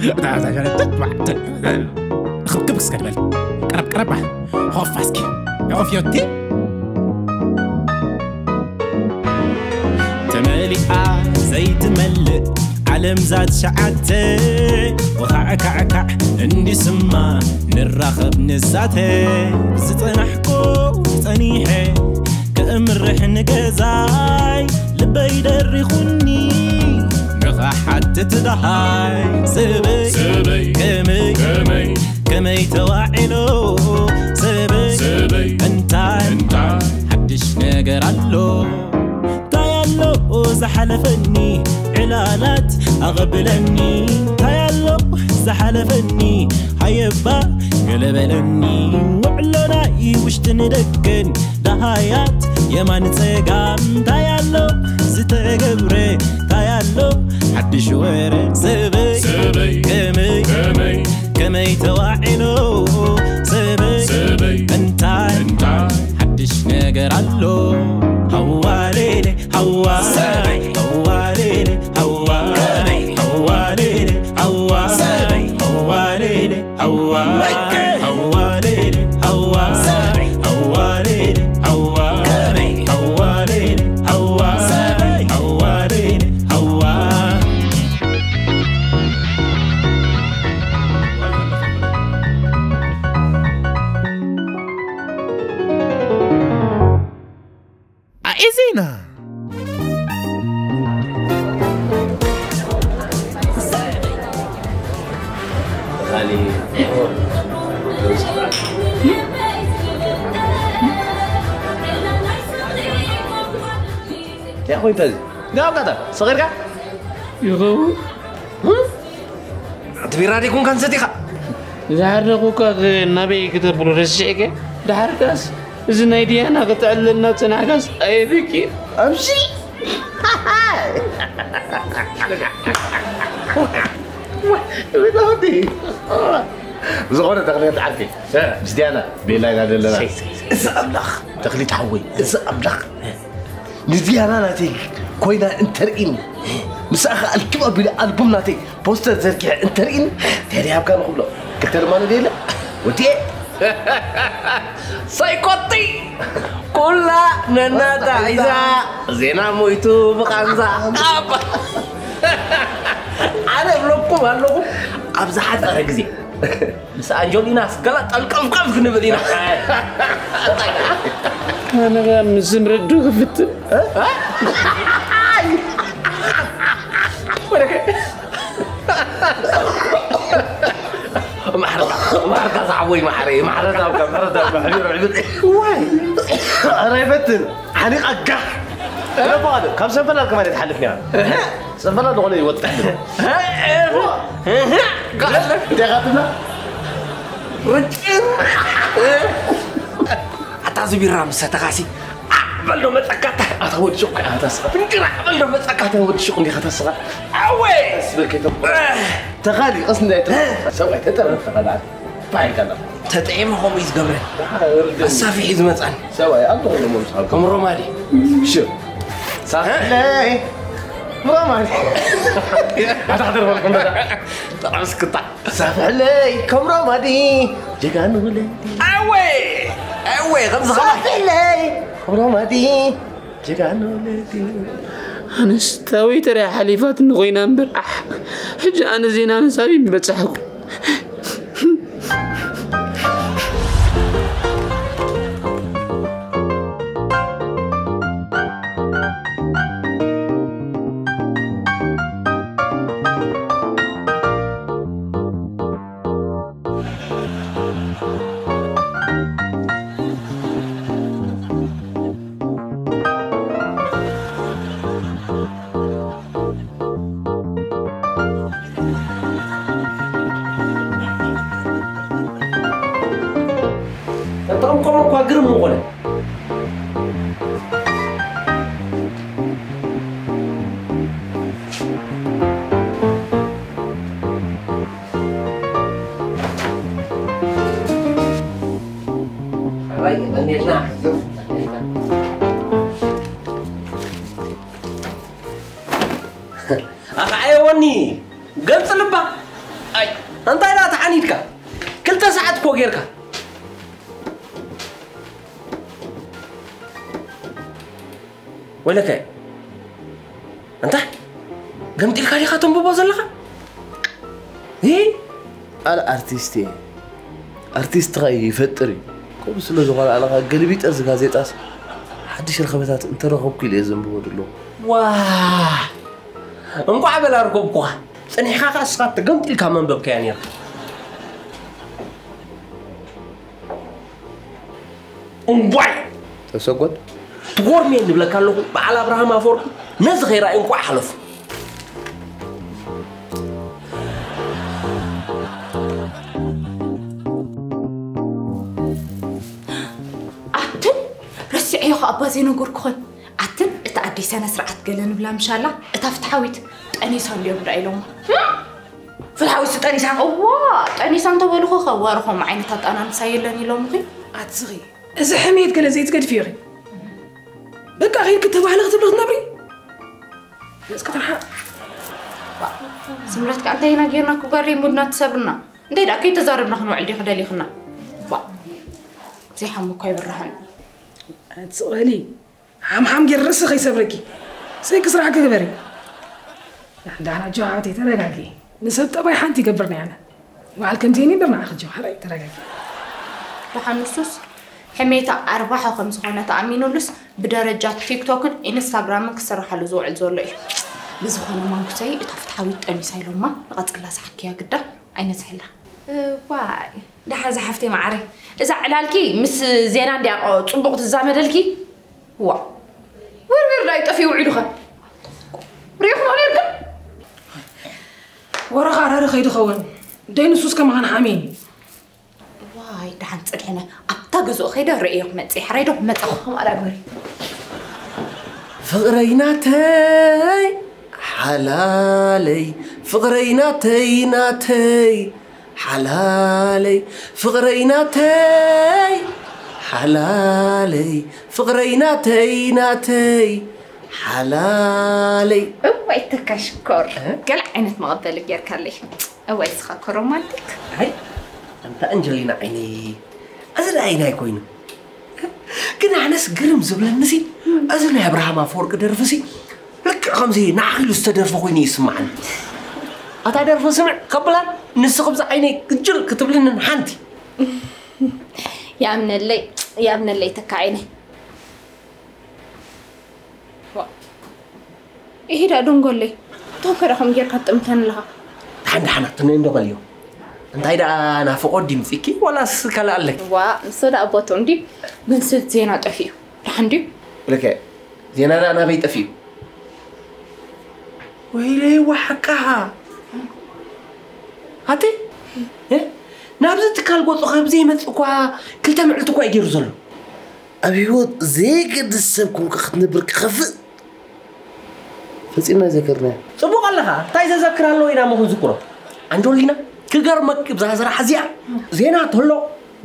እታ እዛ ሸረ ትጥባዕ። ክብክብ እስከ ትበል። ቀረብ ቀረባ። ኾፍ እስኪ። ኾፍ ዮቲ። ተመሊኣ ዘይትመልእ ዓለም ዛት ሸዓተ። ወኻዕካዕካዕ እንዲስማ ንራኸብ ንዛተ። ዝጸናሕኩ ጸኒሐ ከእምርሕ ንገዛይ ልበይ ደሪኹኒ ንኽሓትት ደሃይ። ሰበይ ሰበይ ከመይ ከመይ ከመይ ተዋዒሎ ሰበይ ሰበይ እንታይ እንታይ ሓድሽ ነገር ኣሎ? እንታይ ኣሎ ዝሓለፈኒ ዕላላት ኣቐብለኒ? እንታይ ኣሎ ዝሓለፈኒ ሃየባ ገለበለኒ? ውዕሎ ናይ ውሽጥን ደገን ደሃያት የማን ጸጋም እንታይ ኣሎ ዝተገብረ እንታይ ኣሎ ሓድሽ ወረ ሰበይ ሰበይ ከመይ ከመይ ከመይ ተዋዒሎ ሰበይ ሰበይ እንታይ እንታይ ሓድሽ ነገር ኣሎ? ሃዋሌሌ ሃዋ ሰበይ ሃዋሌሌ ሃዋ ከመይ ሃዋሌሌ ሃዋ ሰበይ ሃዋሌሌ ሃዋ ሃዋሌሌ ሃዋ ሰበይ ሃዋሌሌ ሃዋ ከመይ ሃዋሌሌ ሃዋ ሰበይ ሃዋሌሌ ሃዋ። ኣኤዜና። እንታይ ኮይኑ ተዚ? እንታይ ኣብካታ? ሰኺርካ? ይኸውን። እቲ ቢራ ደይኮንካ ንሰቲኻ? ዝሓረኹካ ከ ናበይ ክተብሎ ረሲዕከ? ደሓርካስ እዚ ናይ ዲያና ከተዕልለና ዝጸናሕካስ ኣየበኪ? ኣምሲ! ብዝኾነ ተኽልየት ዓርኪ፣ ምስ ዲያና ቤላ ኢና ዘለና። ሰይ፣ ሰይ፣ ሰይ፣ እዚ ኣምላኽ፣ ተኽሊት ሓወይ፣ እዚ ኣምላኽ ንዚያና ናተይ ኮይና እንተርእይኒ፣ ምስኣ ኸኣ እልክብ ኣቢለ ኣልቡም ናተይ ፖስተር ዘርጊሐ እንተርእይኒ፣ እንታይ ደይ ሃብካ ንኽብሎ? ክልተ ድማ ንደየለ ወዲኤ። ሳይኮቲ! ኩላ ነናታ ሒዛ፣ ዜና ሞይቱ ብቓንዛ። ኣባ! ኣነ እብለኩም ኣለኹ፣ ኣብ ዝሓጸረ ግዜ ምስ ኣንጆሊናስ ገላ ጠልቀፍቀፍ ክንብል ኢና። ኣነ ኸኣ ምስ ንረዱ ክፍትን። ማሕረታ፣ ማሕረታ ዝሓወይ ማሕረይ፣ ማሕረታ፣ ማሕረታ፣ ማሕረታ። ዋይ! ኧረ ይፈትን፣ ሓኒቐካ። ለባዶ፣ ካብ ሰንፈላል ከማን ኣይትሓልፍን እያ። ሰንፈላል ዝኾነ ይወጥሕ። እንታይ ኢኻ ትብላ? ርጭን። ኣታ እዚ ቢራ ምስ ሰተኻሲ፣ ዓዕ በል ዶ መጸካ፣ ኣታ፣ ኣታ ወዲ ሹቕ፣ ኣታ ስኻ። ፍንጭር ዓዕ በል ዶ መጸካ። ኣታ ወዲ ሹቕ እንዲኻ ተስኻ። ኣወ! ቀስ በል ከይተም-፣ ተኻሊ፣ ቀስ እንዳይ ተም-፣ ሰብኣይ ተጠረፍ ተኻሊ። ፋይካ ዳ። ተጠዒመ ከምኡ እዩ ዝገብረን። ኣሳፊሕ እዩ ዝመጻኒ። ሰብኣይ፣ ኣብ ዝኾነ መምስ ሃልኩ። ከም ሮማሊ። ሽር። ሳፍለይ። ሮማሊ። ኣታ ክትደርፍ ኣለኩም በዛ። ጠዓም ስክታ። ሳፍለይ፣ ከም ሮማሊ። ጀጋኑ ወለዲ። ኣወ! ኣወ! ከምዚ ኸዓ። ሳፍለይ፣ ከም ሮማሊ። ጀጋኑ ወለዲ። ኣነስ ታወይ ተሪያ ሓሊፋትኒ ኮይና እምበር፣ ኣሕ፣ ሕጂ ኣነ ዜና ኣንሳቢ ምበጻሕኩ። ተጠቕምቆም እኳ ግርም ምኾነ። ኣባይ፣ ቀኒልና። ኣኸዓየዎ ኒ ገምጽ ልባ። ኣይ፣ እንታይ ደኣ ተዓኒድካ? ክልተ ሰዓት እኮ ጌርካ። ወይለከ፣ እንታይ? ገምጢልካ ዲኻ ተንብቦ ዘለኻ? እ? ኣል ኣርቲስት እየ። ኣርቲስት ኸ ይፈጥር እዩ። ከምኡ ስለ ዝኾነ ኣነ ኸኣ ገልቢጠ እዚ ጋዜጣስ ሓድሽ ረኸበታት እንተረኸብኩ ኢለ እየ ዘንብቦ ዘለኹ። ዋ! እንቋዕ በላ ረኸብኩኻ። ጽኒሕካ ኸኣ እስኻ ተገምጢልካ መንበብካያ ነይርካ። እምቧይ! ተሰጎድ። ትጎርሜ ንብለካ ኣለኹ። በዓል ኣብርሃም ኣፈወርቂ ነዚ ኸይረኣዩ እንቋዕ ሓለፉ። ኣትን ረሲዐዮ ኸኣ እባ ዘይነገርኩኽን። ኣትን እታ ኣደይ ሰነ ስርዓት ገለ ንብላ ምሻላ እታ ፍትሓዊት ጠኒሳ እንድዮም ዳ ኢሎማ። ፍትሓዊት ጠኒሳ? እዋ፣ ጠኒሳ እንተበሉኹ ኸ ወርኾም ዓይነት ኣጣናንሳ የለን ኢሎምኺ። ኣትስኺ እዚ ሕሜት ገለ ዘይትገድፊ ኢኺ። በቃ ኸይድ ክትባህሊ ክትብሊ ክትነብሪ። ገጽ ክትርሓቕ። ስምረት ከኣ እንታይ ኢና ጌርና ክጓሪ ሙድና ትሰብርና። እንታይ ደኣ ከይተዛረብና ክንውዕል ዲኺ ደሊኽና? ባ ዘይሓሙ እኮ ኣይብርሃን። ኣትስቐሊ። ሓምሓም ጌር ርእሲ ከይሰብረኪ። ሰይ ክስራሕኪ ግበሪ። ዳሕና ጆ ሓወተይ ተረጋጊ። ንሰብ ጠባይ ሓንቲ ይገብርና ያነ። በዓል ከምቲ እኔ ብርና ኣኽጆ ሓራይ ተረጋጊ። ደሓን ንሱስ ሕሜታ ኣርባሖ ከም ዝኾነ ተኣሚኑሉስ ብደረጃ ቲክቶክን ኢንስታግራምን ክስርሓሉ ዝውዕል ዘሎ እዩ። ብዝኾነ ማንኩሰይ እታ ፍትሓዊት ጠኒሳ ኢሎማ ንቐጽላ ሰሓክያ ግዳ ኣይነዝሕላ። ዋይ ደሓን ዝሓፍተይ መዓረይ እዛ ዕላልኪ ምስ ዜና እንዲያ ጽቡቕ ትዛመደልኪ። ዋ ውርውር ዳይ ጠፊኡ ውዒሉ ኸ ሪኢኹሞ ነርክን? ወረኻ ኣራሪ ኸይዱ ኸውን ደይ ንሱስ ከማኻን ሓሚን። ዋይ ደሓን ጽድሕነ ኣብታ ገዝኡ ኸይደ ርእዮ ክመጽእ ሓራይ ዶ ክመጻኹ። ከምኣ ዳ ግበሪ። ፍቕረይ ናተይ ሓላለይ ፍቕረይ ናተይ ናተይ ሓላለይ ፍቕረይ ናተይ ሓላለይ ፍቕረይ ናተይ ናተይ ሓላለይ። እዋይ ተካ ሽኮር እ? ገለ ዓይነት መቐበሊ ጌርካለይ። እዋይ እስኻ እኮ ሮማንቲክ። ኣይ ኣንታ ኣንጀሊና ዓይነይ እዚ ደኣ ኣይናይ ኮይኑ ግን ኣነስ ግርም ዝብለኒሲ እዚ ናይ ኣብርሃም ኣፈወርቂ ደርፍሲ ልክዕ ከምዚ ንዓኺሉ ዝተደርፈ ኮይኑ ይስምዓኒ። ኣታ ደርፊ ስምዕ ከብላ ንስ ከምዚ ዓይነይ ግጅል ክትብልንን ሓንቲ ይኣምነለይ ይኣምነለይ ተካ ዓይነይ። ዋ። ኢሂዳ ደንጎለይ። እቶም ከዳ ከም ጌርካ ትጥምተን ኣለኻ። ደሓን ደሓን ኣትነይ እንዶ በልዮ። እንታይ ደኣ ናፍቖት ድምፂኪ ዋላስ ካልእ ኣለኪ? ዋ ንሶ ደኣ ቦቶም ድዩ? ግን ስልቲ ዜና ጠፊኡ። ደሓን ድዩ? ልከ ዜና ደኣ ናበይ ጠፊኡ? ወይለይ ዋሓቃ። ኣቲ እ? ናብዚ ትካል ገፁ ካብ ዘይመፅእ እኳ ክልተ ምዕልቲ እኳ እዩ ገይሩ ዘሎ። ኣብ ህይወት ዘይገድስ ሰብ ኮንካ ክትነብር ክኸፍእ ፈጺምና ኣይዘከርናዮ። ጽቡቕ ኣለኻ። እንታይ ዘዘክር ኣለዎ ኢና እሞ ክንዝክሮ? ኣንጆሊና፣ ክገርመኪ ብዛ ስራሕ እዚኣ ዜና ተሎ፣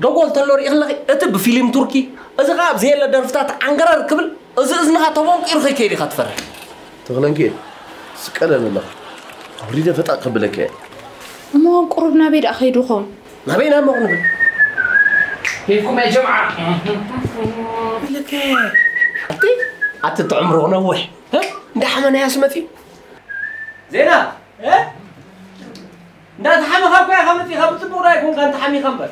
ደጎል ተሎ ሪእኽለኺ፣ እቲ ብፊልም ቱርኪ፣ እዚ ኸኣ ኣብ ዘየለ ደርፍታት ዓንገረር ክብል፣ እዚ እዝንኻ ተቦንቂሩ ከይከይድ ኢኻ ትፈርሕ። ተኽለንኪኤል፣ ስቀለን ኣለኻ። ኣውሪደ ፈጣጥ ከብለካ እየ። እሞ ቁሩብ ናበይ ደኣ ከይዱ ኸውን? ናበይ ናብ ሞቕ ንብል? ኬፍኩም ያ ጀምዓ? ኢለከ። ኣቲ፣ ኣቲ ትዕምሮ ነዊሕ። እ? እንዳ ሓመናያስ መጺኡ። ዜና፣ እ? እንዳ ተሓመኻ እኮ ኢኻ መጺኻ፣ ብጽቡቕ ዶ ኣይኮንካ እንተ ሓሚኻ እምበር።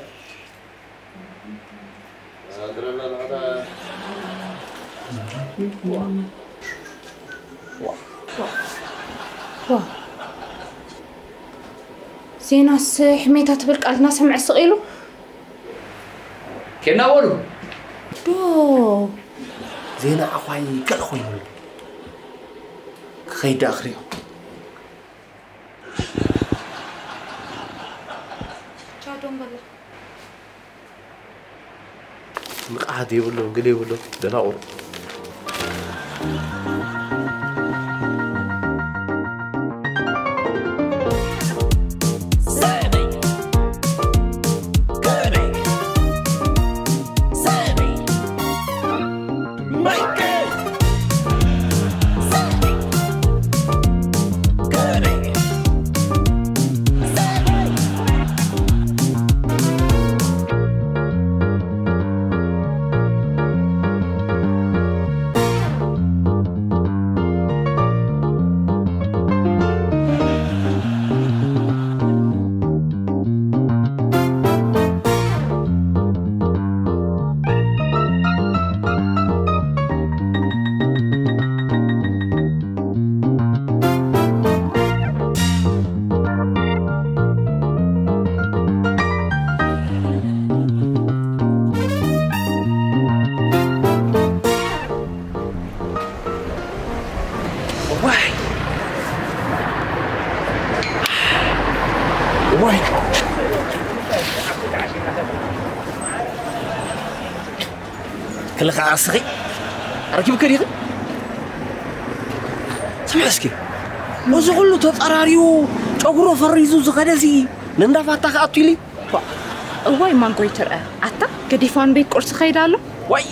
ዜናስ ሕሜታ ትብል ቃል እናሰምዐ ስቕ ኢሉ። ኬና በሉ። ዶ። ዜና ዓዃይ ገለ ኮይኑ ኣሎ። ክኸይድ ደኣ ክሪኦ። ቻው ደንጎላ። ንቕሓት የብሎም፣ ገለ የብሎም፣ ደናቑር። ዋይ ክልኻ ኣስኺ ኣረኪብከ ዲኺ? ስምዕ እስኪ፣ እዚ ኩሉ ተጠራሪዩ ጨጉሮ ፈሪዙ ዝኸደሲ ንእንዳፋታ ክኣቱ ኢሊ። እዋይ ማንጎይ ትርአ ኣታ ገዲፋን ቤት ቁርሲ ኸይዳ ኣሎ። ዋይ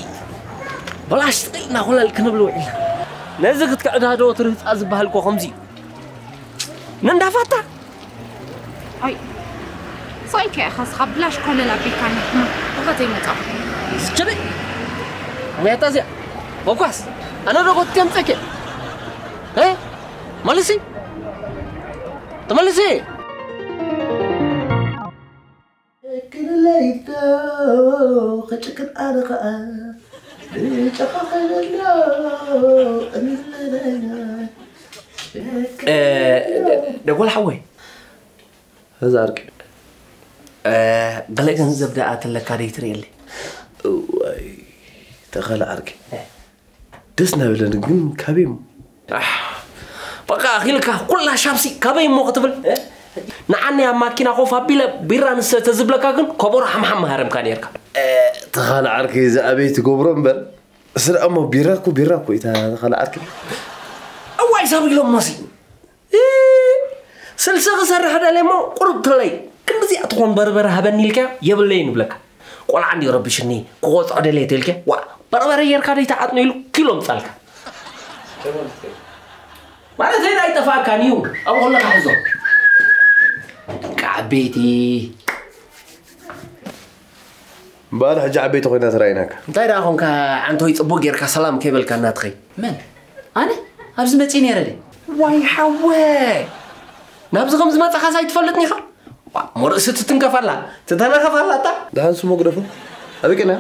በላሽ ጥቕልና ኮለል ክንብል ውዒልና። ነዚ ክትክዕዳዶ ትርህፃ ዝበሃል እኮ ከምዚ እዩ። ንእንዳፋታ ኣይ ሳይከ ኢኻ ስኻ ብላሽ ኮለል ኣቢልካኒ። ብኸተይ መጻኹ። ስችሊ ሙያታ እዚኣ ወኳስ ኣነ ዶ ጎትየ ምፀኬ እ መልሲ ተመልሲ። ክልለይቶ ክጭክን ኣነ ኸኣ ብጨኻ ኸይደሎ እንለለና ደጎል ሓወይ እዛ ኣርቂ ገለ ገንዘብ ደኣ ተለካ ደይ ትርእየለይ። እዋይ ተኸለ ኣርቂ ደስ ናበለኒ ግን ካበይ እሞ ኣሕ፣ በቃ ኣኺልካ ኩላ ሻብሲ ካበይ እሞ ክትብል ንዓኒ ኣብ ማኪና ኮፍ ኣቢለ ቢራ ንስተ ተዝብለካ ግን ከበሮ ሓምሓም ምሃረምካ ነርካ። ተኻል ዓርከይ እዚ ኣበይ ትገብሮ እምበር ስለ እሞ ቢራ እኮ ቢራ እኮ እዩ ተኻል ዓርከይ። እዋይ ሰብ ኢሎም መሲ ስልሲ ክሰርሕ ደለ እሞ ቁሩብ ክለይ ክንዲዚኣ ትኾን በርበረ ሃበኒ ኢልካ የብለይ ንብለካ። ቆልዓ እንዲ ረብሽኒ ክቆፅዖ ደልየ ተልከ ዋ በርበረ ጌርካ ደይ ተዓጥኖ ኢሉ ኪሎ ምጻልካ። ማለት ሄዳ ኣይጠፋእካን እዩ። ኣብ ከለካ ሕዞ። ደቂ ዓበይቲ እምበኣር ሕጂ ዓበይቲ ኮይና ተራኢናካ። እንታይ ደኣ ኾንካ ዓንቶይ ጽቡቅ ጌርካ ሰላም ከይበልካ እናትኸይ። መን ኣነ ኣብዚ መጺእ ነይረ ድየ? ዋይ ሓወ ናብዚ ከም ዝመጻኻስ ኣይትፈልጥን ኢኻ። ዋ፣ እሞ ርእሲ ትትንከፍ ኣላ ትተናኸፍ ኣላ እታ። ደሓን ስሙ ግደፎ ኣበይ ቀና?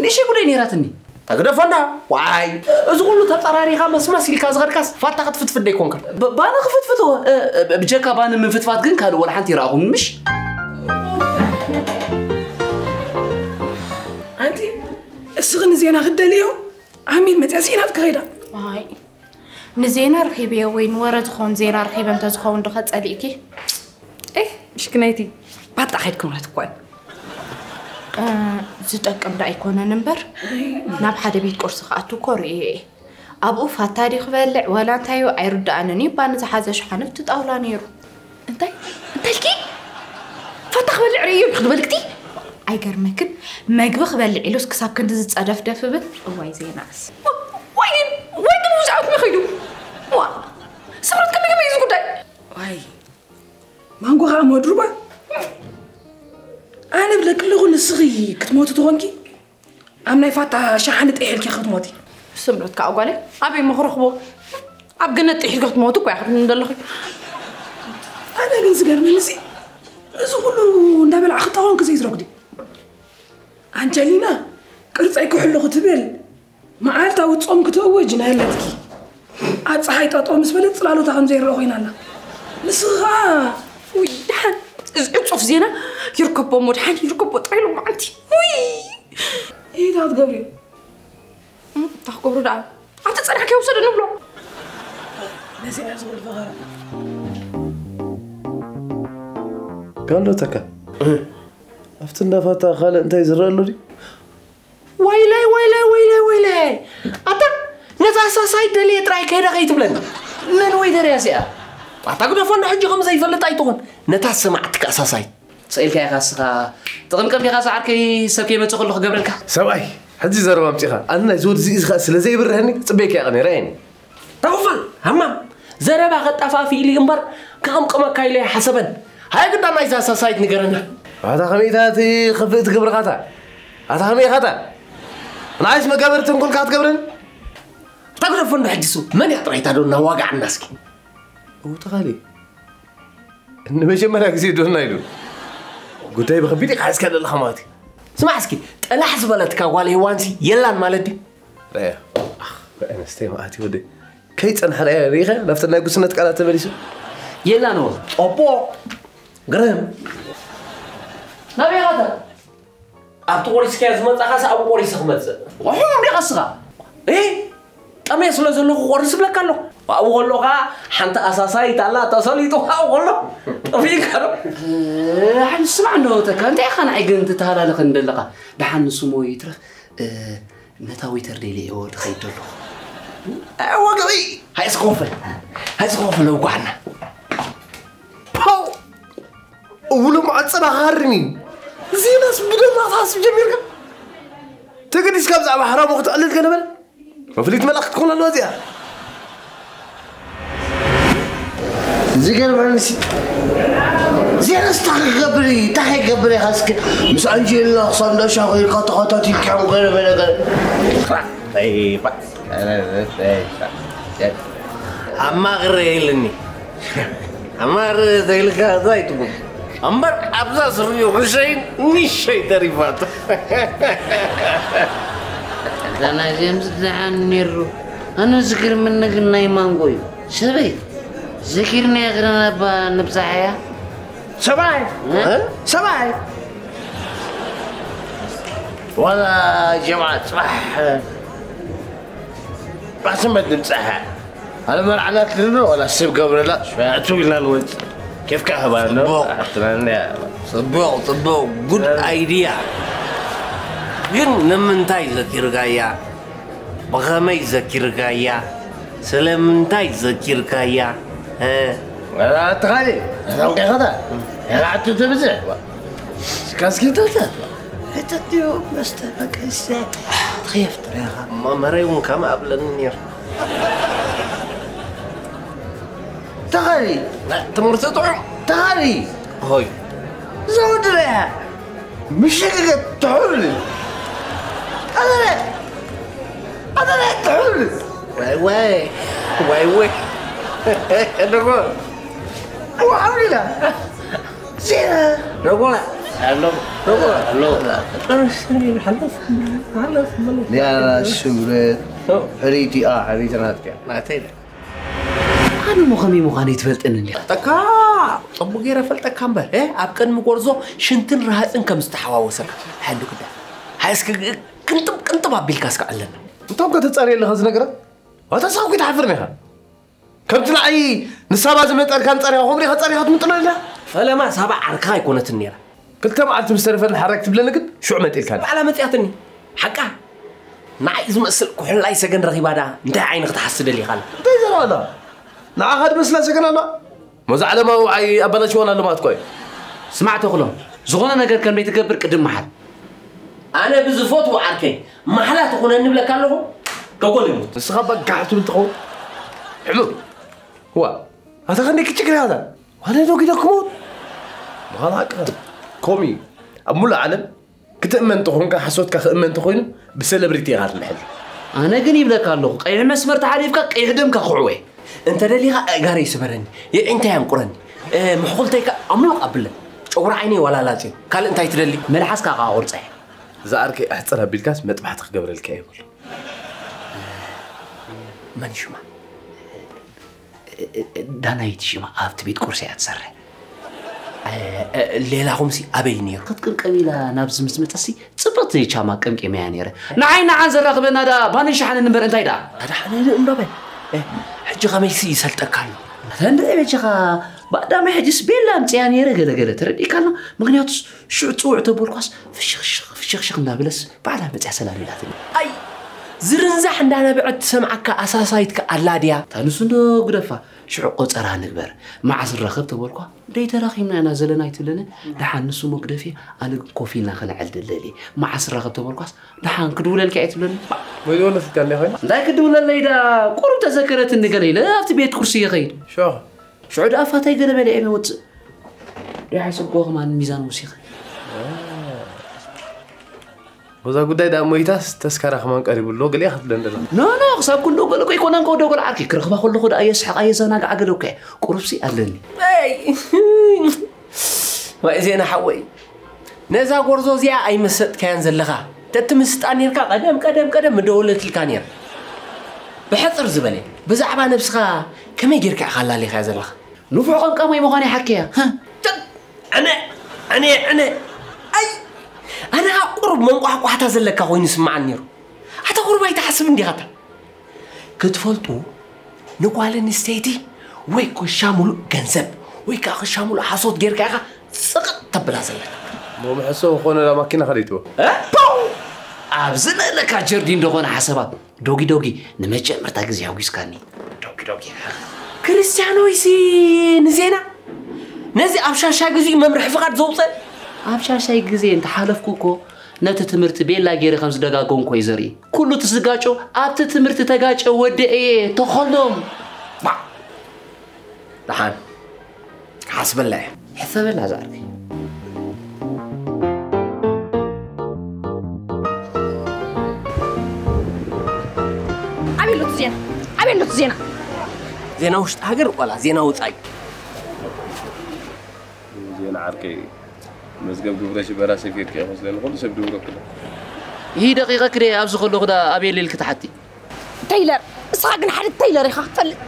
ንእሽተይ ጉዳይ ነይራትኒ። ተግደፎ እንዳ ዋይ እዚ ኩሉ ተጠራሪኻ መስመስ ኢልካ ዝኸድካስ ፋታ ክትፍትፍት ደይኮንካ። ብ- ባኒ ክፍትፍቶ እ፣ እ፣ ብጀካ ባኒ ምፍትፋት ግን ካልእ ወላ ሓንቲ ይረኣኹም ምሽ? ኣንቲ እስኺ ንዜና ክትደልዮ ኣሚን መፅያ ዜና ትክኸይዳ። ኣይ ንዜና ረኺበዮ ወይ ንወረ ዝኾን ዜና ረኺበ እንተዝኸውን ዶ ከጸሊእኪ? ኤህ ምሽክነይቲ ባጣ ከይድክምረት እኮ እዩ። እ፣ ዝጠቅም ዳ ኣይኮነን እምበር ናብ ሓደ ቤት ቁርሲ ክኣቱ እኮ ርእየ እየ። ኣብኡ ፋታ ድዩ ክበልዕ ወላ እንታይ እዩ ኣይርድኣንን እዩ። ባኒ ዝሓዘ ሸሓነ ኣብቲ ጣውላ ነይሩ። እንታይ እንታይ ኢልኪ? ፋታ ክበልዕ ርእየ እዩ ክትበልክቲ? ኣይገርመክን መግቢ ክበልዕ ኢሉስ ክሳብ ክንዲ ዝጸደፍደፍ እብል። እዋይ ዜናስ። ወይ ወይ ግን ብዛዕባ ከመይ ከይዱ? ዋ ስምረት ከመይ ከመይ እዩ እዚ ጉዳይ? ዋይ ማንጎ ከዓ መድሩባ ኣነ ብለክልኹ ንስኺ ክትሞቲ ትኾንኪ ኣብ ናይ ፋታ ሸሓኒ ጥሒልኪ ክትሞቲ። ስምረት ከዓ ጓለይ ኣበይ እሞ ክረኽቦ ኣብ ገነት ጥሒልኪ ክትሞቲ እኮ እያ ክትብልኒ ዘለኺ። ኣነ ግን ዝገርመኒ እዚ እዚ ኩሉ እንዳበላዕ ክጣወንኪ ዘይዝረጉ ድዩ? ኣንጀሊና ቅርፀይ ክሕሉ ክትብል መዓልታዊ ፆም ክተውጅ ናይ ኣለትኪ ኣብ ፀሓይ ጠጠው ምስ በለት ፅላሎታ ከም ዘይረአ ኮይና ኣላ። ንስኺ ከዓ ውይ ደሓን እዚ ዕፁፍ ዜና ይርከቦ እሞ ደሓን ይርከቦ ጥራይ ሎማዓንቲ ውይ ኢታ ክትገብሪ እም፣ እንታይ ክገብሩ ደኣ ኣብቲ ፀናሕከ ይውሰዱ ንብሎ። ነዚ እያ ዝብል ፈኸራ። ጋሎ ተካ ኣብቲ እንዳፋታ ካልእ እንታይ ዝረአ ኣሎ ድዩ? ወይለይ ወይለይ ወይለይ ወይለይ ኣታ ነታ ሳሳይ ደልየ ጥራይ ከይደ ከይትብለኒ መን ወይ ደርያ እዚኣ ኣታ ግደፎ እንዳ ሕጂ ከም ዘይፈልጥ ኣይትኹን ነታ ሰማዕትካ ሳሳይ ስኢልካ ኢኻ እስኻ ጥቕምቅም ዲኻ ዝዓርከይ ሰብ ከይመጽእ ከሎ ክገብረልካ ሰብኣይ ሕጂ ዘረባ ኣምጺኻ ኣነ ናይዚ ወዲ እዚ ኸኣ ስለ ዘይብርሀኒ ጽበየካ ኢኻ ነይረ ኣይኒ ተኽፋል ሃማም ዘረባ ከጣፋፊ ኢሊ እምበር ክቕምቅመካ ኢለ ኣይሓሰበን ሃይ ግዳ ናይዛ ሳሳይት ንገረና ኣታ ከመይ ኢታ እቲ ክፍእ ትገብርኻታ ኣታ ከመይ ኢኻታ ንዓይስ መጋበሪ ተንኮልካ ክትገብረን ተግደፎ እንዳ ሕጂ ሱ መን እያ ጥራይታ ዶ እናዋጋዓና እስኪ እው ተኻሊ ንመጀመርያ ግዜ ዶና ኢሉ ጉዳይ ብኸቢድ ኢኻ ሒዝካ ዘለኻ ማለት እዩ ስማዕ እስኪ ጠላሕ ዝበለትካ ጓል ሄዋንሲ የላን ማለት ድዩ ረያ ኣነስተይ ማእቲ ወደ ከይፀንሐ ረያ ሪኢኸ ናብቲ ናይ ጉስነት ቃላት ተመሊሱ የላን ዎ ኦቦ ግርም ናበይ ኻተ ኣብቲ ቆሪስካዮ ዝመጻኻስ ኣብኡ ቆሪሰ ክመጽእ። ቁሑም ዲኻ እስኻ? እ? ጠምየ ስለ ዘለኹ ቆሪስ እብለካ ኣለኹ። ኣብኡ ከሎ ኸዓ ሓንቲ ኣሳሳይት ኣላ፣ ተሰሊጡ ኣብኡ ከሎ ጠፊእካ ዶ? ሓን ስማዕ እንዶ ተካ፣ እንታይ ኢኻ ንዓይ ግን ትተሃላለኸኒ ዘለኻ? ደሓን ንስሙ ይትረፍ፣ እ፣ ነታ ዌተር ደይለዮ ድኸይድ ዘለኹ። እ፣ ወግዒ! ሃይ እስከ ኮፈል፣ ሃይ እስከ ኮፈል፣ ለውጓዕና። ፓው! እውሎም ዓጸባ ሃርኒ። ዜናስ ብደማ ትሓስብ ጀሚርካ? ተገዲስካ ብዛዕባ ሓራሙ ክትዕልል ገለ በለ? መፍሊት መልእኽቲ ትኾን ኣለዋ እዚኣ። ዝገርመኒ ሲ፣ ዜናስ እንታይ ክገብር እዩ? እንታይ ክገብር ኢኻ እስኪ? ምስ ኣንጀሊና ክሳብ እንዳ ሻኺ ኢልካ ተኸታቲልካዮም ገለ በለ ገለ። ኣማቕረ ኢልኒ። ኣማር ዘይልካ እንታይ ትብሉ? እምበር ኣብዛ ስሪኡ ርሸይን ንሸይ ተሪፋቶ። እዛ ናይ ጀምስ ደሓን ነይሩ። ኣነ ዝገርመኒ ግን ናይ ማንጎ እዩ። ሰበይ፣ ዘኪርናያ ክዳን እባ ንብጻሓያ። ሰብኣይ? እ? እ? ሰብኣይ? ዋላ ጀምዓ ጽባሕ ባስመት ንብጻሓ። ኣነ መርዓና ትልሎ ዋላ ሰብ ገብረላ ሽያቱ ኢልና ንወጽእ። ኬፍካ ህባና። ጽቡቕ። ኣሕትናንያ። ጽቡቕ፣ ጽቡቕ። ጉድ ኣይድያ። ግን ንምንታይ ዘኪርካያ? ብኸመይ ዘኪርካያ? ስለምንታይ ዘኪርካያ? እ? ኣትኻሊ፣ ኣታውቂኸታ? ያላዕቱ ትብዝሕ። ስካስኪቶታት። ሕተትዮ መስተ በቀሰ። ትኸየፍ ጥሬኻ። መመረይ እውን ከም ኣብለኒ ነይሩ። ተኻሊ። ትምህርቲ ጥዑም። ተኻሊ። ሆይ። ዘወድረያ። ምሽግገ ትሑል። ኣበለ። ኣበለ ትሑል። ወይ ወይ። ወይ ወይ። ደጎ። ወሓውላ። ዜና። ደጎ። ኣሎ። ደጎ። ኣሎ። ሓለፍ፣ ሓለፍ፣ ሓለፍ። ያላ ሽብረት። ኦ። ሕሪቲኣ፣ ሕሪቲ ናትኪያ። ናተይ ደ። ኣነ እሞ ከመይ ምዃነይ ትፈልጠኒ እንዲኻ? ጠካ፣ ጽቡቕ ገይረ ፈልጠካ እምበር፣ እ፣ ኣብ ቅድሚ ጎርዞ ሽንትን ረሃጽን ከም ዝተሓዋወሰካ። ሓሉ ግዳ። ሃይ እስኪ ቅንጥብ ቅንጥብ ኣቢልካ እስከ ኣለና። እንቶም ከተጻርየ ኣለኻ እዚ ነገራት? ዋታ ሳኹ ክትሓፍር ኔኻ። ከምቲ ንዓይ ንሳባ ዝመጠርካን ጸሪኻ ከምኡ ዲኻ ጸሪኻ ትምጥኖ ኣለኻ? ፈለማ ሳባ ዓርካ ኣይኮነትን ነይራ። ክልተ መዓልቲ ምስ ተረፈኒ ሓራይ ክትብለኒ ግን ሽዑ መጢልካኒ። ባዕላ መጺኣትኒ። ሓቃ። ንዓይ ዝመስል ኩሕላይ ሰገን ረኺባ ደኣ እንታይ ዓይኒ ክትሓሲ ደሊኻ ኣላ? እንታይ ዘረባ ኣለኻ? ንዓኻ ድመስላ ሰገን ኣለዋ? ሞዛ ዓለማዊ ውዓይ ኣባላሽወን ኣሎ ማለት እኮ እዩ። ስማዕ ተኽሎ፣ ዝኾነ ነገር ከም ዘይትገብር ቅድም መሓል። ኣነ ብዝፈትዎ ዓርከይ ማሕላ ትኹነኒ እብለካ ኣለኹ። ደጎል ይሙት። ንስኻ በጋሕ ትብል ትኸውን። ሕሙም። ዋ፣ ኣታ ክንደይ ክጭግር ያታ? ዋላ ዶ ጊዶ ክሙት? ምዃኑ ሓቅኻ። ኮሚ፣ ኣብ ሙሉእ ዓለም ክትእመን እንተኾንካ፣ ሓሶትካ ክእመን እንተኾይኑ፣ ብሰለብሪቲ ኢኻ ትምሕል። ኣነ ግን ይብለካ ኣለኹ፣ ቀይሕ መስመር ተሓሊፍካ፣ ቀይሕ ደምካ ክሕወ። እንተ ደሊኻ ኣእጋረይ ስበረኒ፣ የዒንተይ ኣንቁረኒ፣ እ፣ ምሕኹልተይካ ኣምሉቕ ኣብለ፣ ጨጉሪ ዓይነይ ዋላ ላጽዮ፣ ካልእ እንታይ ትደሊ? መልሓስካ ከኣ ቁርጸ። እዛ ዓርከይ ኣሕጽር ኣቢልካስ መጥባሕቲ ክገብረልካ እየ በሎ። መን ሽማ? ዳናይት ሽማ ኣብቲ ቤት ቁርሲ እያ ትሰርሕ። እ፣ እ፣ ሌላኹምሲ ኣበይ ነይሩ? ክትቅምቀም ኢላ ናብዚ ምስ መጸሲ ጽብቕቲ ቻማ ቀምቂመያ ነይረ። ንዓይ ንዓን ዘራኽበና ደኣ ባንን ሸሓንን እምበር እንታይ ደኣ? ኣድሓነኒ እንዶ በል። እ፣ ሕጂ ኸመይሲ ይሰልጠካ ኣሎ። ኣታ እንድዒ በጃኻ ብቐዳማይ ሕጂስ ቤላ ኣምጽያ ነይረ ገለ ገለ ተረዲእካ ኣሎ። ምኽንያቱስ ሽዑ ጽውዕ ተበልኳስ ፍሽኽሽኽ ፍሽኽሽኽ እንዳበለስ ባዕላ መጽያ ሰላም ኢላትኒ። ኣይ ዝርንዛሕ እንዳነብዐት ትሰምዓካ ኣሳሳይትካ ኣላ ድያ? እታ ንሱ እንዶ ግደፋ። ሽዑ ቆጸራ ንግበር። መዓስ ንራኸብ ተበልኳ? ደይ ተራኺብና ኢና ዘለና ኣይትብለኒ። ደሓን ንሱ እሞ ግደፊ፣ ኣነ ግን ኮፍ ኢልና ክንዕልል ደልየ። መዓስ ንራኸብ ተበልኳስ፣ ደሓን ክድውለልኪ ኣይትብለኒ። ወይ ደወለትልካ እንድያ ኮይና? እንታይ ክድውለለይ ዳ? ቁሩብ ተዘከረትኒ ገለ ኢለ ኣብቲ ቤት ቁርሲ ይኸይድ። ሸኽ። ሽዑ ደኣ ፋታይ ገለ በሊዐ እየ ወጽእ። ደይ ሓሰብክዎ ከማን ሚዛን ወሲኸ። በዛ ጉዳይ ደኣ ሞይታስ ተስካራ ከማን ቀሪቡ ኣሎ፣ ገሊኣ ክትብለን ደላ። ኖ፣ ኖ፣ ክሳብ ክንድኡ ገለ እኮ ኣይኮነን፣ ከወዶ ገለ ዓርኪ ክረኽባ ከለኹ ደኣ የስሕቕ፣ ኣየዘናግዓ ገለ እኮ እየ። ቁሩብሲ ኣለኒ። ኣይ፣ ዋይ፣ ዜና ሓወይ፣ ነዛ ጎርዞ እዚኣ ኣይመሰጥካያን ዘለኻ። ተትምስጣ ኔርካ፣ ቀደም፣ ቀደም፣ ቀደም ምደወለትልካ ኔር። ብሕጽር ዝበለ፣ ብዛዕባ ነብስኻ ከመይ ጌርካ ኢኻ ኣላሊኻያ ዘለኻ? ንፉዕ ቀምቃማይ ምዃነይ ሓኪያ። ሃ? ጨቅ! ዕነ! ዕነ! ዕነ! ኣይ! ኣነ ቁሩብ መንቋሕቋሕታ ዘለካ ኮይኑ ይስምዓኒ ነይሩ። ኣታ ቁሩብ ኣይትሓስብ እንዲኻታ? ክትፈልጡ፣ ንጓል ኣንስተይቲ ወይ ክሻ ሙሉእ ገንዘብ ወይ ከዓ ክሻ ሙሉእ ሓሶት ጌርካ ኢኻ ጽቕጥ ተብላ ዘለካ። እሞ ምሕሶ ክኾነላ ማኪና ከደይትዎ። እ? ፖው! ኣብዚ ንእለካ ጀርዲን እንደኾነ ሓሰባ። ዶጊ ዶጊ፣ ንመጀመርታ ግዜ ኣጉስካኒ። ዶጊ ዶጊ። ክርስቲያኖ ይሲ ንዜና ነዚ ኣብ ሻሻይ ግዜኡ መምርሒ ፍቓድ ዘውፀ። ኣብ ሻሻይ ግዜ እንተሓለፍኩ እኮ ነቲ ትምህርቲ ቤላ ገይረ ከም ዝደጋገምኩ እዩ ዘርኢ። ኩሉ እቲ ዝጋጮ ኣብቲ ትምህርቲ ተጋጨ ወዲ እየ ተኸሎም። ባ! ደሓን ክሓስበላ እየ። ሕሰበላ ዝዓርከይ። ኣበይ ኣሎ እቲ ዜና? ኣበይ ኣሎ እቲ ዜና? ዜና ውሽጢ ሃገር ዋላ ዜና ወፃኢ? ዜና ዓርከይ፣ መዝገብ ግብረ ሽበራ ሰፊርኪ ኢኹ ስለ ንኹሉ ሰብ ድውረኩ። ይህ ደቂቐ ክደ ኣብዚ ከለኹ ዳ ኣበይ ኢልኪ ትሓቲ? ተይለር፣ ንስኻ ግን ሓደ ተይለር ኢኻ ክትፈልጥ።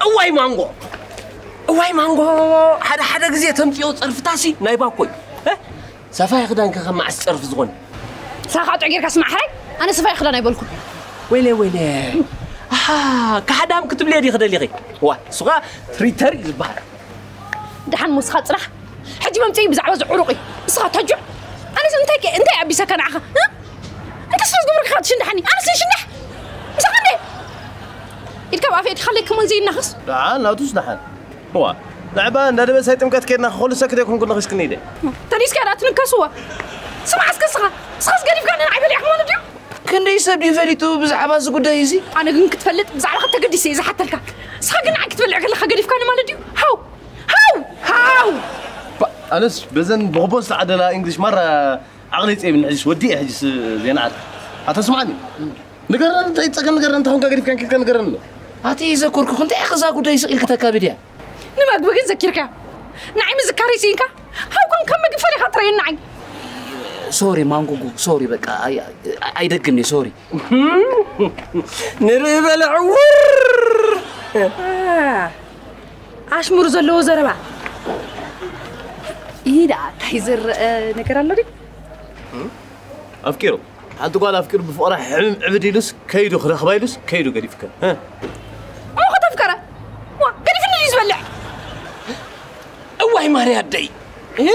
እዋይ ማንጎ፣ እዋይ ማንጎ፣ ሓደ ሓደ ግዜ ተምፅኦ ፀርፍታሲ ናይ ባኮይ። እ? ሰፋይ ክዳንካ ከም መዓስ ፀርፊ ዝኾነ? ንስኻ ከዓ ጥዑይ ጌርካ ስማዕ ሕራይ፣ ኣነ ሰፋይ ክዳን ኣይበልኩን። ወይለ፣ ወይለ። ኣሃ፣ ካሕዳም ክትብልየ ዲኺ ደሊኺ? ዋ፣ እሱ ኸዓ ትሪተር እዩ ዝበሃል። ደሓን ሞስኻ ጽናሕ። ሕጂ መምጽኢ ብዛዕባ እዚ ዕሩቕ እዩ። ንስኻ ተጁዕ። ኣነስ እንታይ ከ-፣ እንታይ ኣቢሰካ ንዓኻ? እ? እንታይ ስለ ዝገበርካ ኢኻ ትሽንዳሓኒ? ኣነስ ይሽንዳሕ? ምሳኻ እንደ ኢድካ ብኣፈ ኢድካ ለይ ከመን ዘይናኽስ? ደሓን፣ ናቱስ ደሓን። እዋ፣ ንዕባ እንዳ ደበሳይ ጥምቀት ከይድና ክኹሉ ሰክት የኮንኩ ንኽስክኒ ኢደ። ተኒስካ ዳ ትንከስዋ? ስማዕ እስከ ንስኻ፣ ንስኻስ ገዲፍካ ንዓይ በሊዕካ ማለት ድዩ? ክንደይ ሰብ ድዩ ፈሊጡ ብዛዕባ እዚ ጉዳይ እዚ? ኣነ ግን ክትፈልጥ ብዛዕባኻ ተገዲሰ እየ ዝሓተልካ። ንስኻ ግን ንዓይ ክትበልዕ ከለኻ ገዲፍካኒ ማለት ድዩ? ሃው! ሃው! ሃው! ባ-፣ ኣነስ በዘን ብኽቦ ዝተዓደላ እንግሊሽ ማራ ዓቕለይ ጸይብኒ። ሕጅስ ወዲኤ፣ ሕጅስ ዜና ዓርኪ። ኣታ ስምዓኒ። ንገረኒ፣ እንታይ ጸገም ንገረኒ፣ እንታይ ኾንካ ገዲፍካን ኪድካ ንገረኒ ኣሎ። ኣቲ ዘኮርኩ፣ እንታይ ኢኻ እዛ ጉዳይ ስቕ ኢልካ ተካብድ እያ? ንመግቢ ግን ዘኪርካዮ። ንዓይ ምዝካረይ ስኢንካ? ሃው፣ ከም፣ ከም ምግቢ ፈሊኻ ጥራይ ንዓይ። ሶሪ ማንጉጉ፣ ሶሪ፣ በቃ፣ ኣይ-፣ ኣይ-፣ ኣይደግምኒ፣ ሶሪ። ንርኢ በለ ዕውር! ኣሽሙር ዘለዎ ዘረባ። ይህ ደኣ እንታይ ዝረአ ነገር ኣሎ ድዩ? ኣፍቂሩ። ሓንቲ ጓል ኣፍቂሩ ብፍቕራ ሕምም ዕብድ ኢሉስ ከይዱ ክረኽባ ኢሉስ ከይዱ ገዲፍካ። እ? እሞ ከተፍቀረ? ዋ፣ ገዲፍኒ ድዩ ዝበልዕ? እዋይ ማርያ ኣደይ። እይ፣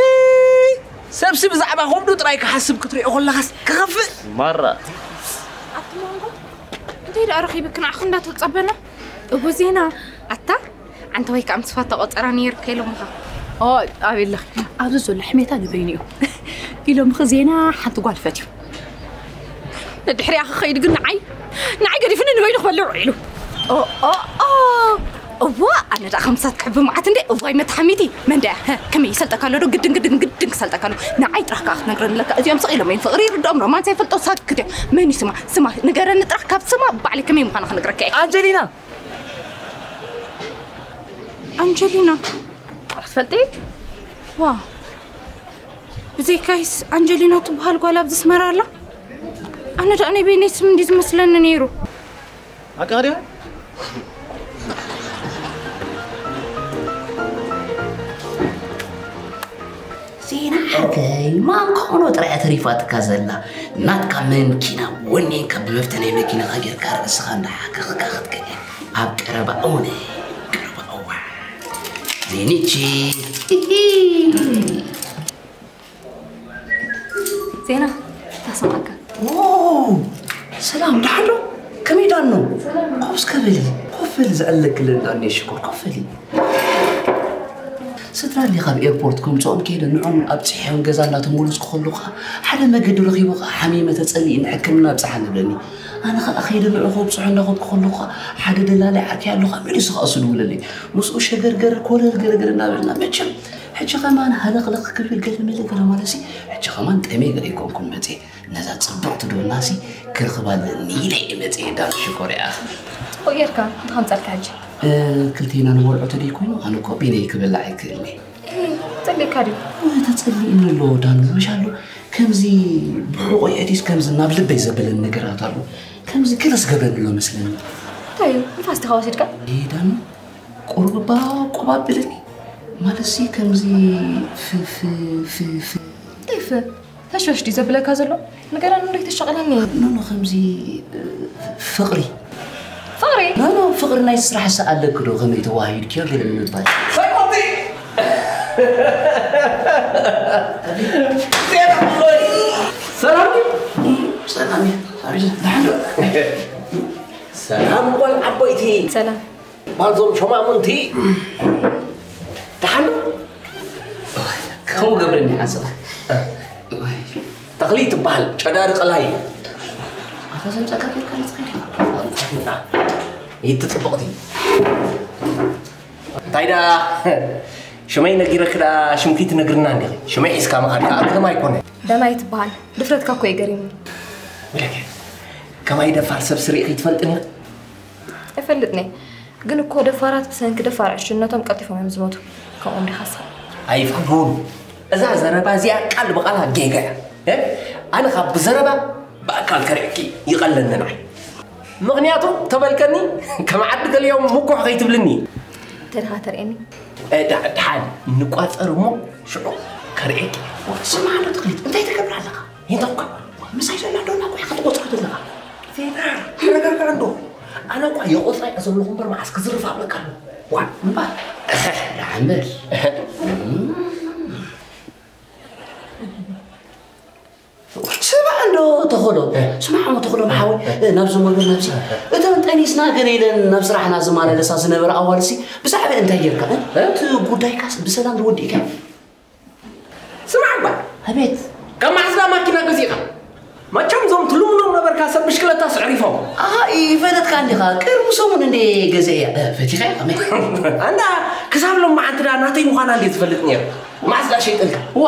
ሰብሲ ብዛዕባ ከብዱ ጥራይ ክሓስብ ክትሪኦ ከለኻስ ክኸፍእ። ማራ። ኣብቲ መንጎ እንታይ ደኣ ረኺብክ ንዓኹ እንዳተጸበና? እቡ ዜና፣ ኣታ፣ ኣንተ ወይ ከኣ ምስ ፋታ ቆጸራ ነይርካ ኢሎምኻ። ኦ፣ ኣበይ ኣለኺ? ኣብዚ ዘሎ ሕሜታ ንበይኑ እዩ። ኢሎምኺ ዜና ሓንቲ ጓል ፈትዩ። ንድሕሪኣ ክኸይድ ግን ንዓይ፣ ንዓይ ገዲፍኒ ንበይኑ ክበልዕ ውዒሉ። ኦ፣ ኦ፣ ኦ። እዋ፣ ኣነ ደኣ ከምሳት ክሕቢ መዓት እንዴ። እዋይ መታሓሚቲ፣ መን ደኣ? ሀ፣ ከመይ ይሰልጠካ ኣሎ ዶ? ግድን፣ ግድን፣ ግድን ክሰልጠካ ኣሎ። ንዓይ ጥራሕ ከኣ ክትነግረኒ ኣለካ። እዚኦም ስቕ ኢሎም እዮም ፍቕሪ ይርድኦም፣ ሮማንስ ኣይፈልጦ፣ ሳክት እዮም። መን እዩ ስማ? ስማ፣ ንገረኒ ጥራሕ፣ ካብ ስማ ባዕለይ ከመይ ምዃና ክነግረካ እየ። ኣንጀሊና! ኣንጀሊና። ክትፈልጢ? ዋ። ብዘይካይስ ኣንጀሊና ትበሃል ጓል ኣብዚ ኣስመራ ኣላ? ኣነ ደኣ ናይ በይነይ ስም እንዲ ዝመስለኒ ነይሩ። ኣቃርያ? ዜና ዓርከይ፣ ማን ኮኖ ጥራይ እያ ተሪፋትካ ዘላ። ናትካ መንኪና ወኔንካ ብመፍተናይ መኪናኻ ጌርካ ርእስኻ እንዳሓከኽካ ክትከድ እያ። ኣብ ቀረባ እዋን፣ ቀረባ እዋን። ዜኒቺ። ዜና፣ ታስማዕካ። ኦ፣ ሰላም፣ ደሓን ዶ? ከመይ ዳን ነው? ኮፍ እስከ በሊ፣ ኮፍ በሊ፣ ዘዕለክልን ዳንኤል ሽኮር፣ ኮፍ በሊ። ስድራ እንዲ ካብ ኤርፖርት ከምፅኦም ከይደ ንዖም ኣብፅሐዮም ገዛ እናተመለስኩ ከለኹ ከዓ ሓደ መገዲ ረኺቡ ከዓ ሓሚመ ተፀሊእኒ ሕክምና ኣብፅሓ ንብለኒ። ኣነ ከዓ ከይደ ንዑ ከብፅሖ እናኸድኩ ከለኹ ከዓ ሓደ ደላላይ ዓርከይ ኣሎ ከዓ መሊሱ ከዓ እሱ ደወለለይ። ምስኡ ሸገርገር ኮለል ገረገር እናበልና መቸም ሕጂ ከማን ሃለኽለኽ ክብል ገለ መለ ገለ ማለትሲ ሕጂ ከማን ጠሜ ገለ ኣይኮንኩን መፅየ። ነዛ ፅብቕቲ ዶናሲ ክረኽባ ኣለኒ ኢለ እየ መፅየ። ዳን ሽኮር እያ። ፅቡቕ ጌርካ። እንታይ ከምፀልካ ሕጂ? እ፣ ክልቴና ንበልዖ ተደይ ኮይኑ ኣነ እኮ በይነይ ክበላዕ ኣይክእልኒ። እ፣ ፀሊእካ ድዩ? እ፣ ተፀሊእኒ ኣሎ ዳን፣ ምሽ ኣሎ ከምዚ ብሕቆይ ኣዲስ ከምዚ ናብ ልበይ ዘበለኒ ነገራት ኣሎ። ከምዚ ገለ ዝገብረኒ ኣሎ መስለኒ። እንታይ እዩ? ንፋስ ዲኻ ወሲድካ? እ፣ ዳን ቁሩብ እባ ቆብ ኣብለኒ። ማለትሲ ከምዚ ፍ-፣ ፍ-፣ ፍ-፣ ፍ-፣ እንታይ ፍ-? ተሽወሽ ድዩ ዘብለካ ዘሎ? ንገረኒ እንዶ ይተሸቕለኒ። ኖ፣ ኖ፣ ከምዚ፣ እ፣ ፍቕሪ። ፍቕሪ። ኖ ኖ ፍቕሪ ናይ ስራሕ ሰኣለክ ዶ ከመይ ተዋሂድክዮ ገለ ንምባል። ሰላም ድዩ? ሰላም እዩ። ኣቤት፣ ደሓን ዶ? ሰላም ጓል ዓበይቲ። ሰላም። ባልዞም ሸማሙንቲ። ደሓን ዶ? ከምኡ ገብረኒ ሓንሳብ። ተኽሊ ትበሃል ጨዳሪ ቀላይ። ኣታ ዘምፀካ ጌርካ ንፅኸ ይትፅብቕቲ። እንታይ ደኣ ሽመይ ነጊረክ ደኣ ሽምኪ ትነግርና እንዲኺ? ሽመይ ሒዝካ ምኻድ ከዓ ግርማ ኣይኮነ። ዳናይት ትበሃል። ድፍረትካ እኮ እዩ ገሪሙኒ። ከማይ ደፋር ሰብ ስሪእኺ ትፈልጥኒ? ኣይፈልጥን እየ። ግን እኮ ደፋራት ብሰንኪ ደፋር ዕሽነቶም ቀልጢፎም እዮም ዝሞቱ። ከምኦም ዲኻ ስኻ? ኣይፍቅዱን። እዛ ዘረባ እዚኣ ቃል ብቓል ጌጋ እያ። እ? ኣነ ካብ ብዘረባ ብኣካል ከርእየኪ ይቐለኒ ንዓይ። ምኽንያቱ ተበልከኒ ከም ዓዲ ገሊኦም ምኩሕ ከይትብልኒ። ተድኻ ተርእየኒ። እ፣ ዳ- ደሓን ንቋፀር እሞ ሽዑ ከርእየኪ። ስማዕ ዶ ተኽሊት እንታይ ትገብር ኣለኻ? ይንተኳ ምሳይ ዘላ ዶና እኮ ኢኻ ትቆፅሮ ዘለኻ። ፌራ ተረጋጋ እንዶ። ኣነ እኳ የቆፅራ እየ ዘለኹ እምበር መዓስ ክዝርፍ ኣብለካ ኣሎ። ዋ እምባ። ደሓንበር። ስማዕ እንዶ ተኸሎ። ስማዕ እሞ ተኸሎ ሓወይ፣ ናብዚ መግቢ ናብዚ። እተን ጠኒስና ገለ ኢለን ናብ ስራሕና ዝመላለሳ ዝነበረ ኣዋልሲ ብዛዕባ እንታይ ጌርካ? እቲ ጉዳይካስ ብሰላም ዝወዲእካ? ስማዕ እባ። ኣቤት። ካብ መዓስ ዳ ማኪና ገዚእካ? መቸም እዞም ትልምኖም ነበርካ ሰብ ብሽክለታ ስዕሪፎም። ኣይ፣ ይፈለጥካ እንዲኻ። ቅድሚ ሰሙን እንደ ገዘእያ። እ፣ ፈቲኻ እያ ከመይ? ኣንዳ ክሳብ ሎም መዓንቲ ዳ ናተይ ምዃና እንዴ ዝፈልጥ ነይሩ? መዓስ ዳ ሸይጥልካ? ዋ።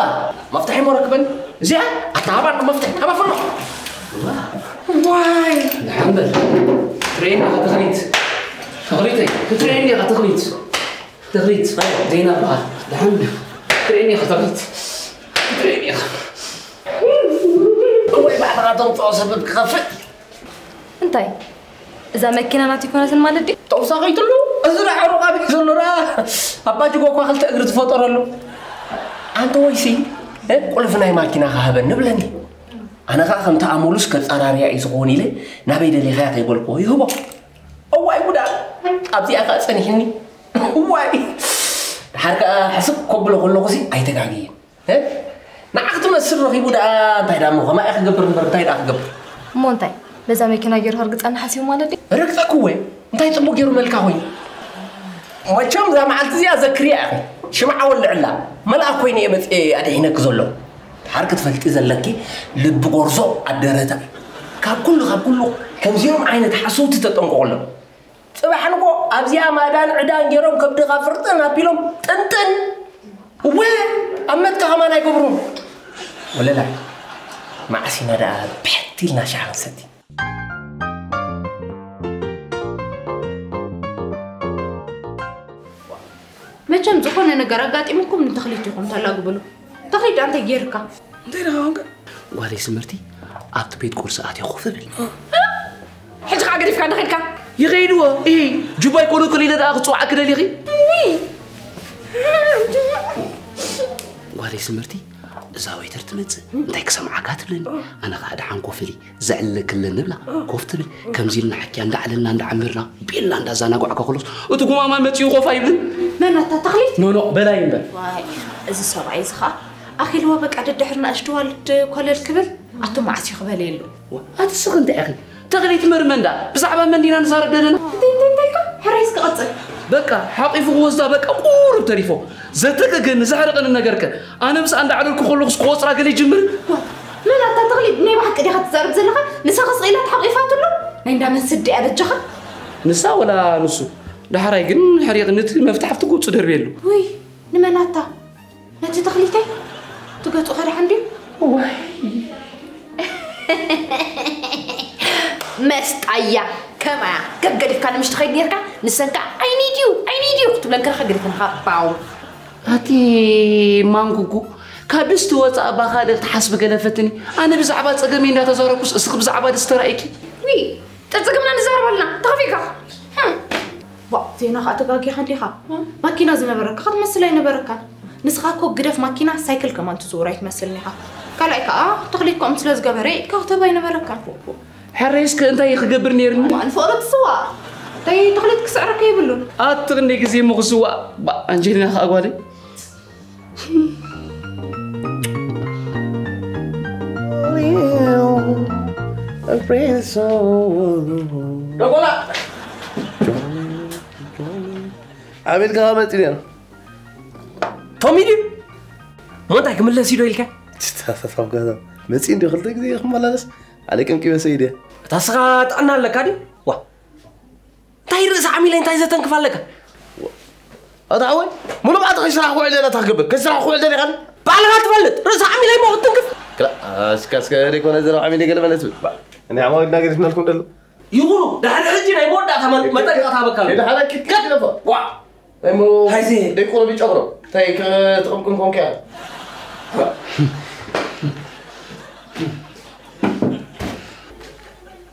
መፍትሒ እሞ ረክበኒ። እዚኣ ኣታ ሃባ መፍትሒ ሃባ ፍኖ። ዋይ። ደሓን በል። ትርእየኒ ኢኻ ተኽሊት። ተኽሊተይ፣ ክትርእየኒ ኢኻ ተኽሊት። ተኽሊት፣ ዜና በዓል። ደሓን። ክትርእየኒ ኢኻ ተኽሊት። ክትርእየኒ ኢኻ። እወይ ባዕልኻ ተምፅኦ ሰበብ ክኸፍእ። እንታይ? እዛ መኪና ናት ይኮነትን ማለት ድዩ? ተውሳኺትሉ እዚ ዳዕሮ ቃቢል ዘሎ ዳ ኣባ ጅጎ እኳ ክልተ እግሪ ዝፈጠረሉ። ኣንተ ወይሲ እ፣ ቁልፊ ናይ ማኪና ክሃበኒ ንብለኒ። ኣነ ኸዓ ከምቲ ኣመሉስ ከፃራርያ እዩ ዝኸውን ኢለ ናበይ ደሊኻያ ከይበልክዎ ይህቦ። እዋይ ጉዳ ኣብዚኣ ከዓ ፀኒሕኒ። እዋይ ድሓር ከዓ ሕስብ ከብሎ ከለኹሲ ኣይተጋግየን። እ? ንዓኽ ትመስል ረኺቡ ደኣ እንታይ ደኣ እሞ ከማይ ክገብር እምበር እንታይ ደኣ ክገብር? እሞ እንታይ? በዛ መኪና ገይሩ ከርግፀና ሓሲቡ ማለት ድዩ? ረግፀክዎ እንታይ ፅቡቅ ገይሩ መልካ ኮይኑ? መቸም እዛ መዓልቲ እዚኣ ዘክርያ ኢኺ። ሽምዓ ወልዕላ። መልኣክ ኮይነ እየ መፅኤ ኣድሒነኪ ዘሎ። ድሓር ክትፈልጢ ዘለኪ ልቢ ጎርዞ ኣብ ደረታ እዩ። ካብ ኩሉ ካብ ኩሉ ከምዚኦም ዓይነት ሓሰውቲ ተጠንቀቑሎም። ፅባሕ ንጎ ኣብዚኣ ማዳን ዕዳን ገይሮም ከብድኻ ፍርጥን ኣቢሎም ጥንጥን። እወ ኣብ መትካ ከማን ኣይገብሩን። ወለላ መዓስ ኢና ደኣ ብሕት ኢልና ሻሂ ክንሰቲ? መቸም ዝኾነ ነገር ኣጋጢሙኩም ንተኽሊት ኢኹም ተላግብሉ። ተኽሊት ደኣ እንታይ ጌርካ? እንታይ ደኣ ኾንካ? ጓለይ ስምርቲ ኣብቲ ቤት ቁርሲ ኣትዮ ኮፍ ብል። ሕጂ ከዓ ገዲፍካ እንዶ ኸድካ? ይኸይድዎ እ ጁባይ ኮነ ኮሊለ ደኣ ክፅዋዓ ክደሊኺ? ጓለይ ስምርቲ እዛ ወይተር ትመፅእ እንታይ ክሰምዓካ ትብለኒ? ኣነ ከዓ ደሓን ኮፍ ኢሊ ዘዕልለክለ ንብላ ኮፍ ትብል። ከምዚ ኢልና ሓኪያ እንዳዕለልና እንዳዓመርና ቤላ እንዳዛናጓዕካ ከሎስ እቲ ጉማማ መፂኡ ኮፍ ኣይብልን። መን ኣታ ተኽሊት? ኖኖ በላይ እምበር። ዋይ እዚ ሰብኣይ እዚ ከዓ ኣኺልዎ በቃ ደድሕር ንኣሽቱ ዋልድ ኮለል ክብል ኣቱም መዓስ እዩ ክበልየሉ? ኣቲ ስኽ እንታይ ኢኺ ተኽሊት መርመንዳ ብዛዕባ መን ዲና ንዛረብ ደለና? እንታይ እንታይ እንታይ ኢልካ? ሕራይ እስኪ ቀፅል። በቃ ሓቒፉ ክወስዳ በቃ ቁሩብ ተሪፎ ዘተገገኒ ዘሕርቐኒ ነገርከ ኣነ ምስኣ እንዳዕለልኩ ከለኹስ ክቆፅራ ገለ ይጅምር። መን ኣታ ተኽሊት ናይ ብሓቂ ዲኻ ትዛረብ ዘለኻ? ንሳ ኸስቕ ኢላ ተሓቒፋትሉ ናይ እንዳ መን ስዲ እያ በጃኻ? ንሳ ወላ ንሱ ዳሕራይ ግን ሕሪቕኒ እቲ መፍትሕ ኣብቲ ገፁ ደርብየሉ። ውይ ንመን ኣታ? ነቲ ተኽሊተይ ትገጹ ኸድሓን ድዩ? ዋይ መስጣያ ከማያ ገብ ገዲፍካ ንምሽ ትኸይድ ነርካ ንሰን ከዓ I need you I need you ክትብለን ከለኻ ገዲፈንኻ ባው ኣቲ ማንኩኩ ካብ ድስቲ ወፃእ ባኻልእ ክትሓስቢ ገለፈትኒ ኣነ ብዛዕባ ፀገመይ እንዳተዛረኩስ እስኺ ብዛዕባ ድስቲ ተራእይኪ ዊ ጠፀገምና ንዛረብ ኣለና ተኸፊካ ዋ ዜና ከዓ ተጋጊኻ እንዲኻ ማኪና ዝነበረካ ክትመስል ኣይነበረካን ንስኻ እኮ ግደፍ ማኪና ሳይክል ከማን ትዝውር ኣይትመስልን ኢኻ ካልኣይ ከዓ ተኽሊት ከምኡ ስለ ዝገበረ ኢድካ ክተብ ኣይነበረካን ሕራይ እስከ እንታይ ክገብር ነይርኒ ንፍቕሪ ትስዋ እንታይ ተኽሊት ክስዕረካ የብሉን። ኣቲ ክንደይ ግዜ እሞ ክስዋእ። ባ፣ ኣንጀሊና ከኣ ጓለይ። ደጎላ! ኣቤል ከኣ መጺኡ ነይሩ። ቶሚ ድዩ? እሞ እንታይ ክምለስ እዩ ዶ ኢልካ? ትታታታው ገዛ መጺኡ እንዲ ክልተ ግዜ ክመላለስ ኣነ ቅምቂመ ሰይደ። እታ ስኻ ጥዕና ኣለካ ድዩ? ዋ። እንታይ ርእሲ ዓሚለ እንታይ ዘተንክፍ ኣለካ? ኣታ ሓወይ፣ ሙሉእ መዓልቲ ከይስራሕ ክውዕል ደላ ታክገብር። ከይስራሕ ክውዕል ደላ ኢኻ? ባዕልኻ ትፈልጥ። ርእሲ ዓሚለ እሞ ክትንክፍ። ክላ፣ እስከ፣ እስከ ደይኮነ ዘረባ ዓሚለ ገለ መለ ትብል። ባ፣ እኔ ዓማዊልና ገዲፍናልኩም ደሎ። ይኹኑ፣ ድሕሪ ሕጂ ናይ መወዳእታ መ-፣ መጠንቀቕታ ሃበካ ኣለኹ። ሄደ ሓደ ኪት ኪት ይለፎ። ዋ። እሞ ሃይዜ። ደይኮነ ቢጨቕሮ። እንታይ ከ-፣ ትቕምቅም ኮንካ?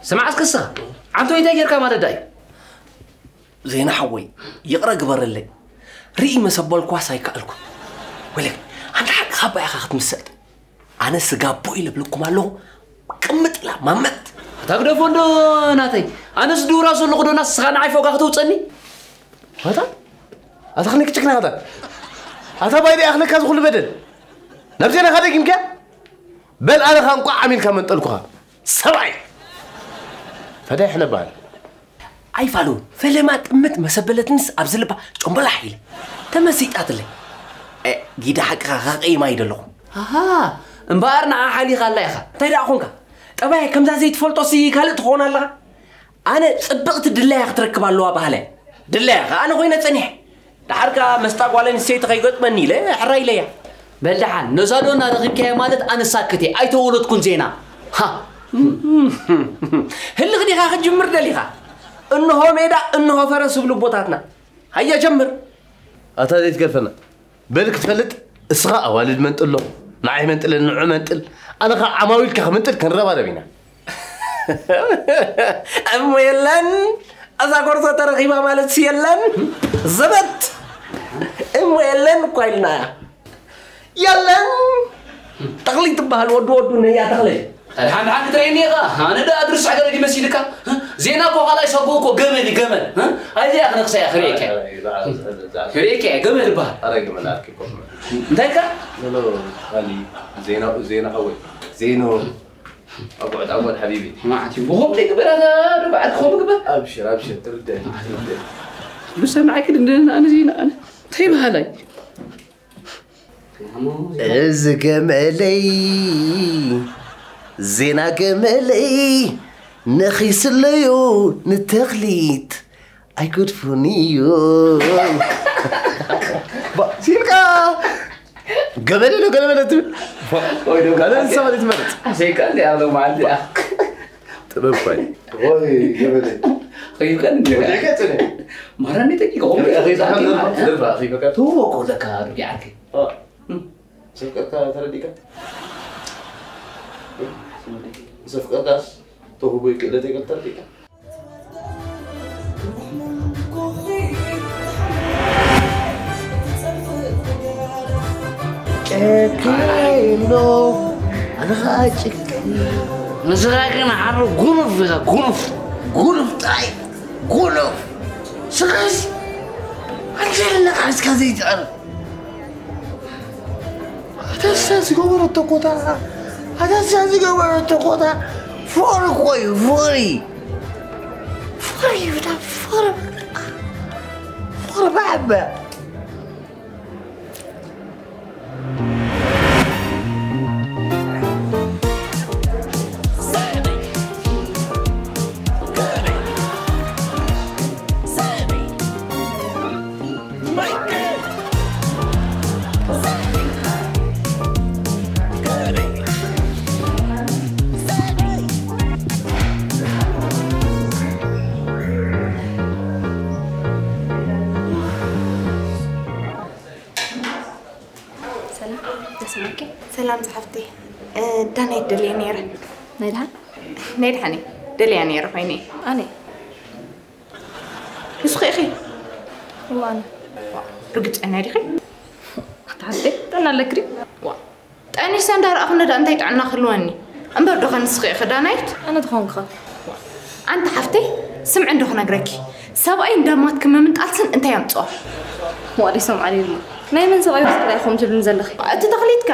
ስማዕ እስከ ንስኻ፣ ዓንቶ እንታይ ጌርካ ማለት ዳይ? ዜና ሓወይ፣ ይቕረ ግበረለይ። ርኢ መሰበልኳስ ኣይከኣልኩን። ወለ፣ ኣንታ ሓቂ ካብ ኢኻ ክትምሰጥ። ኣነ ስጋቦ ኢለ እብለኩም ኣለኹ፣ ቅምጥ ኢላ ማመት። ኣታ ግደፎ እንዶ ናተይ፣ ኣነስ ድውራ ዘለኹ ዶ ናስ ስኻ ንዓይ ፎጋ ከተውፀኒ? ኣታ? ኣታ ክንክጭክ ናታ? ኣታ ባይደ ኣኽለካ ዝኹሉ በደል? ናብ ዜናኻ ደጊምካ? በል ኣነ ኸኣ እንቋዕ ዓሚልካ መንጠልኩኻ። ሰብኣይ! ፈዳይ ሕነ በሃል። ኣይፋሉን። ፈለማ ጥምት መሰበለትንስ ኣብ ዝልባ ጮምበላሕ ኢለ። ተመሲጣትለይ። እ፣ ጊዳ ሓቅኻ ከቐይማ ይደለኹ። ኣሃ፣ እምበኣር ንዓ ሓሊኻላ ኢኻ። እንታይ ደኣ ኾንካ? ጠባይ ከምዛ ዘይትፈልጦሲ ካልእ ትኸውን ኣለኻ? ኣነ ጽብቕቲ ድላያ ክትረክብ ኣለዋ በሃለ። ድላያ ኸኣ ኣነ ኮይነ ጸኒሐ። ደሓር ከኣ መስጣ ጓል ኣንስተይቲ ከይገጥመኒ ኢለ ሕራይ ኢለያ። በል ደሓን፣ ነዛ ዶ እናረኺብካያ ማለት ኣነ ሳክት እየ፣ ኣይተወለድኩን ዜና። ሃ። ህልኽ ዲኻ ክትጅምር ደሊኻ? እንሆ ሜዳ፣ እንሆ ፈረስ ዝብሉ ኣቦታትና። ሃየ ጀምር። ኣታ ዘይትገርፈና። በል ክትፈልጥ፣ እስኻ ኣዋልድ መንጥሎ፣ ንዓይ መንጥለ፣ ንዑ መንጥል፣ ኣነ ኸኣ ዓማዊልካ ክምንጥል ክንረባረብ ኢና። እሞ የለን፣ እዛ ጎርዞ ተረኺባ ማለትሲ የለን። ዘበት። እሞ የለን እኳ ኢልናያ። የለን። ተኽሊ ትበሃል ወዲ ወዱ ነያ ተኽሊ። ሓንቲ ሓንቲ ትርእየኒ ኢኻ። ኣነ ደኣ ድርስ ሓገረድ ይመሲልካ። ዜና እኮ ካልኣይ ሰብኡ እኮ ገመል እዩ፣ ገመል። ኣይዚኣ ክነኽሰያ ክርእየካ እየ። ክርእየካ እየ፣ ገመል ይበሃል። ኣረ ገመል ኣርኪ እኮ። እንታይ ኢልካ? ኖ፣ ኖ፣ ኖ፣ ካሊ ዜና፣ ዜና ሓወይ። ዜኖ። ኣጓዕት፣ ኣጓዕት ሓቢቢ። ማዕት እዩ። ብኸምኡ ዘይግበር፣ ኣታ ዶ ባዕልኪ ከምኡ ግበር። ኣብሽር፣ ኣብሽር፣ ትርዳእ፣ ትርዳእ። ብሰብ ንዓይ ክድንድን ኣነ ዜና ኣነ። እንታይ በሃላይ? እዚ ገመለይ፣ ዜና ገመለይ፣ ነኺስለዮ ንተኽሊት ኣይገድፉን እዮም። ባ፣ ሲልካ ገመለ ዶ ገለመለ ትብል? ወይ ዶ ካልእ እንስሳ ማለት ትመርጽ? ኣሰይካ እንዲ ኣብ ሎማዓንቲ፣ ኣ። ጥበብ እኮ እዩ። ወይ ገመለ። ኸይብካ እንዲ ወዲዕካ ጽነ። ማራኒ ጠቂቆ። ገመለ፣ ኸይብካ እንዲ ደርፋ፣ ኸይብካ። ትውቦ እኮ ለካ ርጊ ዓርከይ። ኦ። እም። ዘፍቀርካ ተረዲእካ? ዘፍቀርካስ ተውህቦ ይክእለት ይቅርታ ተረዲእካ? ጨካኝ ነው። ኣነ ኸኣ ጭክን። ንስኻ ግን ሓር ጉኑፍ ኢኻ፣ ጉኑፍ። ጉኑፍ ጥራይ፣ ጉኑፍ። ስኻስ፣ ኣንተ ኣለኻ እስካ ዘይትቐርብ። ኣታ እሳ ዝገበረቶ ኮታ፣ ኣታ እሳ ዝገበረቶ ኮታ፣ ፎር እኮ እዩ፣ ፎሪ። ፎሪ፣ ብታ ፎር፣ ፎር ባባ። ሰላም፣ ደስ ይበልኪ። ሰላም ዝሓፍተይ፣ እ፣ ዳናይት ደልየ ነይረ። ናይ ደሓን? ናይ ደሓን እየ። ደልያ ነይረ ኮይነ። ኣነ? ንስኺ ኢኺ? እዋ፣ ኣነ። ርግጸኛ ዲኺ? ኣታ ሓፍተይ፣ ጥዕና ኣለኪ ድዩ? ዋ፣ ጠኒሰ እንዳረኣኹ ነዳ እንታይ ጥዕና ክህልወኒ? እምበር ዶ ኸ ንስኺ ኢኺ ዳናይት? ኣነ ተኾንኩ ኸ? ኣንቲ ሓፍተይ፣ ስምዒ እንዶ ክነግረኪ። ሰብኣይ እንዳማትኪ ምምንጣልስን እንታይ ኣምፅኦ? ዋዲ ሰምዓኒ እሞ፣ ናይ መን ሰብኣይ ወሲድካ ኢኹም ትብልኒ ዘለኺ? እቲ ተኽሊትካ።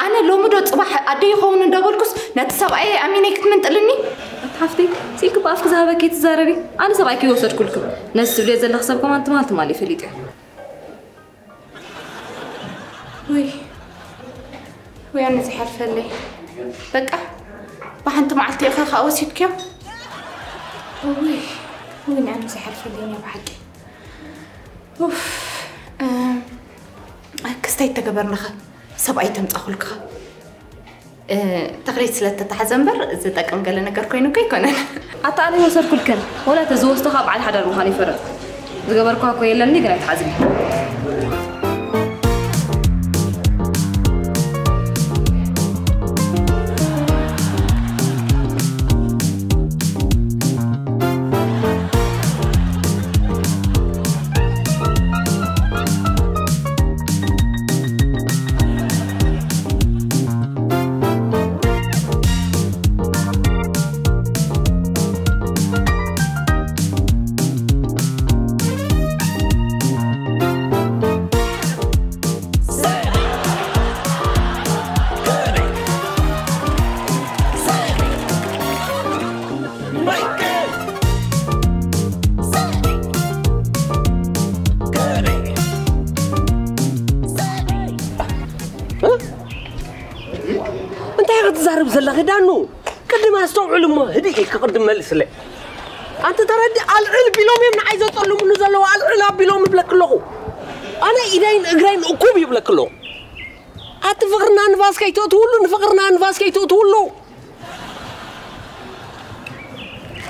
ኣነ ሎሚ ዶ ፅባሕ ኣደ ይኸውን እንዳበልኩስ ነቲ ሰብኣይ ኣሚነይ ክትምንጥልኒ? ኣቲ ሓፍተይ፣ ስኢልኪ ብኣፍኪ ዝሃበኪ ኣይትዛረቢ። ኣነ ሰብኣይኪ ይወሰድኩልኩም። ነዚ ትብልዮ ዘለኺ ሰብ ከማን ትማል ትማል እዩ ፈሊጡ። ውይ፣ ውይ፣ ኣነ ዘይሓልፈለይ። በቃ፣ ብሓንቲ መዓልቲ ኢኻ ከኣ ወሲድክዮ። ውይ፣ ውይ፣ ንኣነ ዘይሓልፈለይ እያ ብሓቂ። ኡፍ፣ እ፣ ክስታይ ተገበርናኸ፣ ሰብኣይ ተምጻኹልካ። እ፣ ተኽሊት ስለ እተታሕዘ እምበር ዝጠቅም ገለ ነገር ኮይኑ እኮ ኣይኮነን። ኣታ ኣነ ይወሰድኩልክን፣ ወላ ተዝወስዶ ካብ በዓል ሓዳር ምዃን ይፈረድ። ዝገበርኳ እኮ የለኒ፣ ግን ኣይትሓዝኒ። እንታይ ክትዛረብ ዘለኺ ዳኑ? ቅድም ኣስተውዕል እሞ ህድእ ኢልኪ ቅድም መልስለይ። ኣንቲ ተረዲ ኣልዕል ቢሎም እዮም ንዓይ ዘጸልሙኒ ዘለዉ፣ ኣልዕል ኣቢሎም ይብለኪ ኣለኹ። ኣነ ኢደይን እግረይን እኩብ ይብለኪ ኣለኹ። ኣቲ ፍቕርና ንፋስ ከይትእትውሉ፣ ንፍቕርና ንፋስ ከይትእትውሉ።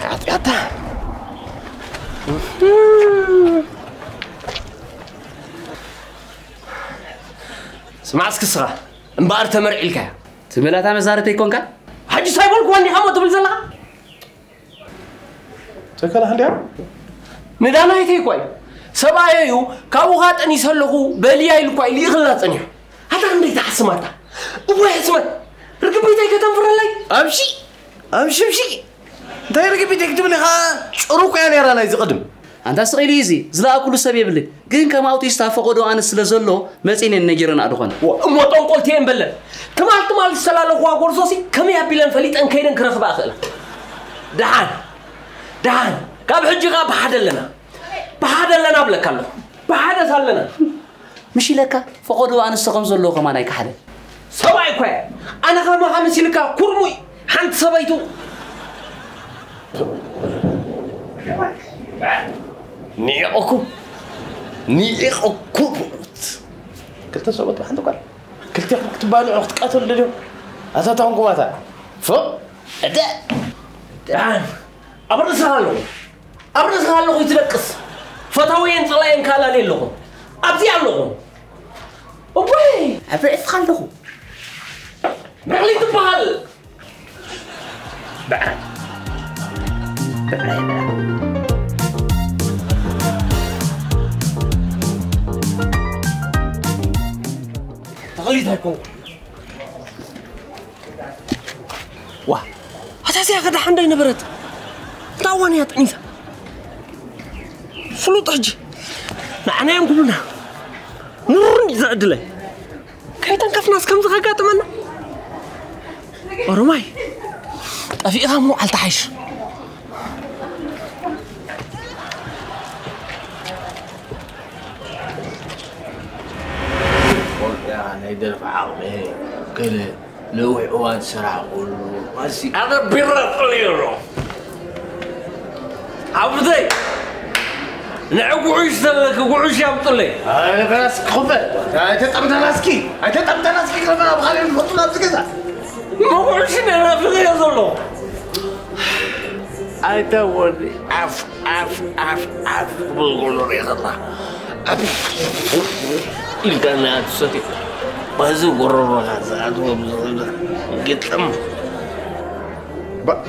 ሓጢኣታ። ስማዕ እስኪ ስኻ እምበኣር ተመርዒልካ እያ። ትመላታ መዛረተይ ኮንካ? ሕጂ ሳይቦልኩ ወኒኻ እሞ ትብል ዘለኻ? ተከላ እንዲያ? ንዳናይተይ እኳ እዩ። ሰብኣየ እዩ፣ ካብኡ ኻጠኒሰ ኣለኹ፣ በልያ ኢሉ እኳ እዩ ልኢኽላ ጸኒሑ። ኣታ ክንደይ ትሓስም ኣታ? እዋይ ሕስመት! ርግቢተይ ከተንፍረለይ? ኣምሺ! ኣምሺ፣ ምሺ! እንታይ ርግቢተይ ክትብል ኢኻ? ጭሩ እኮ እያ ነይራ ናይዚ ቅድም። ኣንታ ስቕ ኢሉ እዩ እዚ፣ ዝለኣኩሉ ሰብ የብልን። ግን ከም ኣውቲስታ ፈቐዶ ኣንስ ስለ ዘሎ፣ መጺኤን ነጊረን ኣድኾን። ዋ፣ እሞ ጠንቆልቲ እየን በለን። ትማል ትማል ዝተላለኹዋ ጎርዞሲ ከመይ ኣቢለን ፈሊጠን ከይደን ክረኽባ እኽእላ? ደሓን፣ ደሓን፣ ካብ ሕጂ ኸኣ ብሓደ ኣለና። ብሓደ ኣለና እብለካ ኣለኹ። ብሓደስ ኣለና። ምሽ ኢለካ፣ ፈቐዶ ኣንስቶ ከም ዘለዎ ከማን ኣይከሓደን። ሰብኣይ እኳ እየ። ኣነ ከማኻ መሲልካ ኩርሙይ ሓንቲ ሰበይቱ። ኒዕቑኩም። ኒዕቑኩም። ክልተ ሰብኡት ብሓንቲ ጓል። ክልቴኹም ክትባልዑ ክትቃተሉ ደልዮም። ኣታ ታኹም ኩማታ። ፎእ። እደ። ደሓን። ኣብ ርእስኻ ኣለኹ። ኣብ ርእስኻ ኣለኹ ይትደቅስ። ፈታውየን ጸላየን ካላሊ ኣለኹ። ኣብዚ ኣለኹ። እወይ! ኣብ ርእስኻ ኣለኹ። ብዕሊ ትበሃል። ብዕሊ። ብዕሊ። ተኽሊት ኣይኮንኩን። ዋ፣ ኣታ እዚኣ ከ ደሓን ዶ ኣይነበረት? እንታይ እዋን እያ ጠኒሳ? ፍሉጥ ሕጂ ንዓና እዮም ክብሉና። ምሩር እንዲ ዘዕድለይ። ከይተንከፍናስ ከምዚ ከጋጥመና? ኦሮማይ፣ ጠፊእኻ ምውዓል ተሓይሽ። ቆልዓ ናይ ደርፊ ዓቕሚ ገለ ነዊሕ እዋን ዝሰራሕኩሉ ማሲ ኣነ ቢራ ጥልዮ ኣሎ። ሓፍተይ፣ ንዕ ጉዑሽ ዘለኪ ጉዑሽ ያምጡለይ። ኣረ፣ በላስ ክፈል። ኣይተጠምተናስኪ፣ ኣይተጠምተናስኪ፣ ከመ ኣብ ካልእ ንፈቱ ናብዚ ገዛ። መጉዕሽ ነናፍቐዮ ዘሎ። ኣይተ ወዲ፣ ዓፍ፣ ዓፍ፣ ዓፍ፣ ዓፍ ክብል ከሎ ርኢኸላ። ዓፍ ኢልካ እናትሰትዩ፣ በዚ ጎረሮኻ ዝኣትዎ ብዝኽእል ግጥም። ባ-፣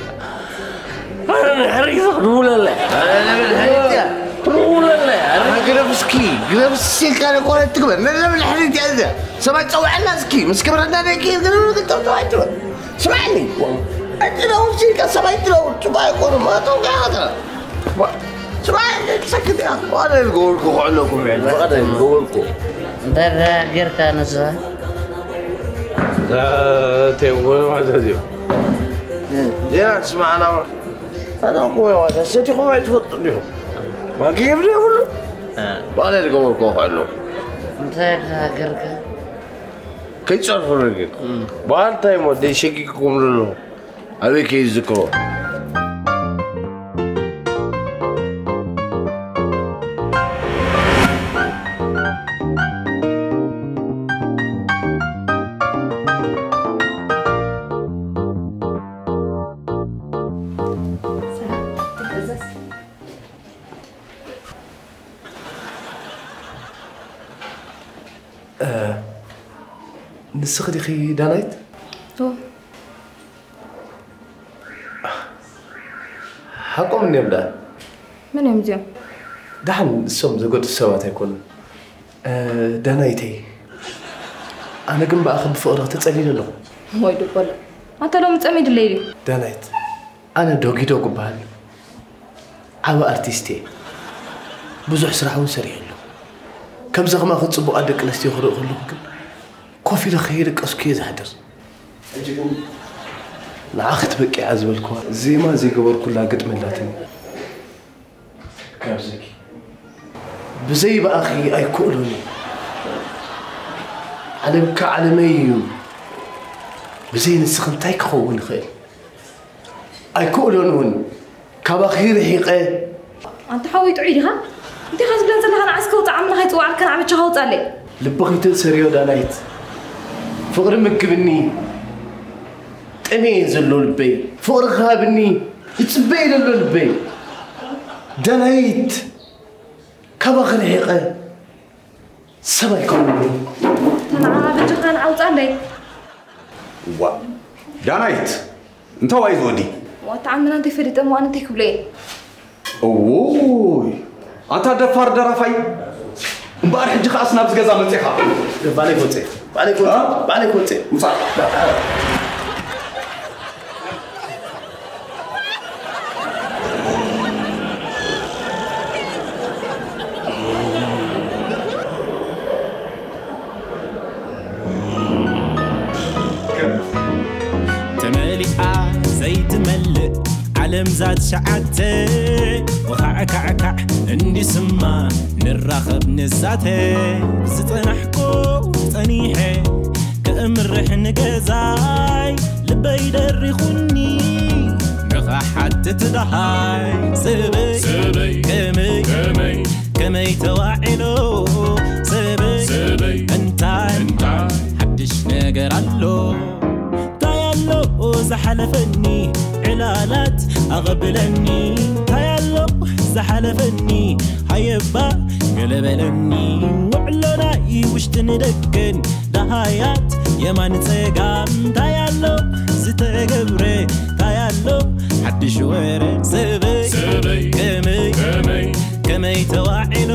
ኣረ፣ ንሕሪት ክትውለለ። ኣረ፣ ለምን ሕሪት እያ? ክትውለለ፣ ኣረ። ኣረ፣ ግረፍ እስኪ፣ ግረፍ እስኪ ኢልካ ደቆረ ትግበር። ለምን ሕሪት እያ እዚኣ? ሰብኣይ ጸውዐና እስኪ፣ ምስ ክብረና ደቂ ግረፍ ክትጠውጠው ኣይትበል። ስማዕኒ፣ እቲ ነውር ሲልካ ሰብኣይ ትነውር፣ ጽቡቕ ኣይኮኑን፣ ማእተው ከኣ ኣታ። ዋ-፣ ስራሕ ሰክት እያ። ዋላ ዝገበርኩ ክዕለኩም እየ። ብቐደም ዝገበርኩ። እንታይ ደኣ ጌርካ ንስኻ? እታ ተይወ ማለት እዩ። ዜና ትስማዕና። ኣታ እኮ ዋላ ሰቲኹም ኣይትፈልጡ ዲኹም? ማጊ የብሉ የብሉ። ባለ ዝገበርኩ ክዕለኩም። እንታይ ደኣ ጌርካ? ከይትጸርፉ ግን። በዓል እንታይ እሞ ደይ ሸጊግኩም ዘሎ? ኣበይ ከይዝክሮ? እ፣ ንስኺ ዲኺ ዳናይት? እወ። ሓቆም እንድዮም ደኣ። መን እዮም እዚኦም? ደሓን እሶም ዘገድሱ ሰባት ኣይኮኑን። እ፣ ዳናይተይ፣ ኣነ ግን ብኣኺ ብፍቕሪ ተጸሊለ ኣለኹ። ወይ ድበሎ። ኣንተ ሎሚ ጸሚድለይ ድዩ? ዳናይት፣ ኣነ ዶጊዶግ እበሃል። ዓቢ ኣርቲስት እየ። ብዙሕ ስራሕ እውን ሰሪሐ ኣለኹ። ከምዚ ከማኺ ጽቡቓት ደቂ ኣንስትዮ ክርኢ ከለኹ ግን ኮፍ ኢለ ከየደቀስኩ እየ ዝሓድር። ሕጂ ግን ንዓኺ ትበቂዓ ዝበልኩዋ ዜማ ዘይገበርኩላ ግጥሚ ኣላትኒ። ካብዚኪ ብዘይ ብኣኺ ኣይክእሎን እዩ። ዓለምካ ዓለመይ እዩ። ብዘይ ንስኺ እንታይ ክኸውን ይኽእል? ኣይክእሎን እውን። ካባኺ ርሒቐ። ኣንታ ሓወይ ጥዑይ ዲኻ? እንታይ ኢኻ ዝብለን ዘለኻ? ንዓስ ከውፅእ ዓምና ከይፅዋዓልካ ንዓበቻኻ ውፃለይ። ልብኺ ትእሰርዮ ዳናይት። ፍቕሪ ምግብኒ። ጠምየ ዘሎ ልበይ። ፍቕሪ ክሃብኒ። ይፅበየ ዘሎ ልበይ። ዳናይት። ካባኺ ርሒቐ። ሰብ ኣይከውንን። ተናዓ በጃኻ ንዓውፃለይ። ዋ፣ ዳናይት፣ እንተዋይ ዝወዲ? ዋታ ዓምና እንተይ ፈሊጠ እሞ ኣነ እንታይ ክብሎ እየ? እውይ፣ ኣንታ ደፋር ደራፋይ። እምበኣር ሕጂ ከኣስ ናብዚ ገዛ መፂኻ? ባዕለይ ክወፅእ፣ ባዕለይ ክወፅእ፣ እ? ባዕለይ ክወፅእ። ምፃእ። ተመሊኣ ዘይትመልእ ዓለም ዛት ሸዓተ ወኻዕካዕካዕ እንዲስማ ንራኸብ ንዛተ ዝጸናሕኩ ጸኒሐ ክእምርሕ ንገዛይ ልበይ ደሪኹኒ ንኻሓትት ደሃይ ሰበይ ሰበይ ከመይ ከመይ ከመይ ተዋዒሎ ሰበይ ሰበይ እንታይ እንታይ ሓድሽ ነገር ኣሎ እንታይ ኣሎ ዝሓለፈኒ ዕላላት ኣቐብለኒ እንታይ ኣሎ ዝሓለፈኒ ሃየባ ገለበለኒ ውዕሎ ናይ ውሽጥን ደገን ደሃያት የማን ጸጋም እንታይ ኣሎ ዝተገብረ እንታይ ኣሎ ሓድሽ ወረ ሰበይ ሰበይ ከመይ ከመይ ከመይ ተዋዒሎ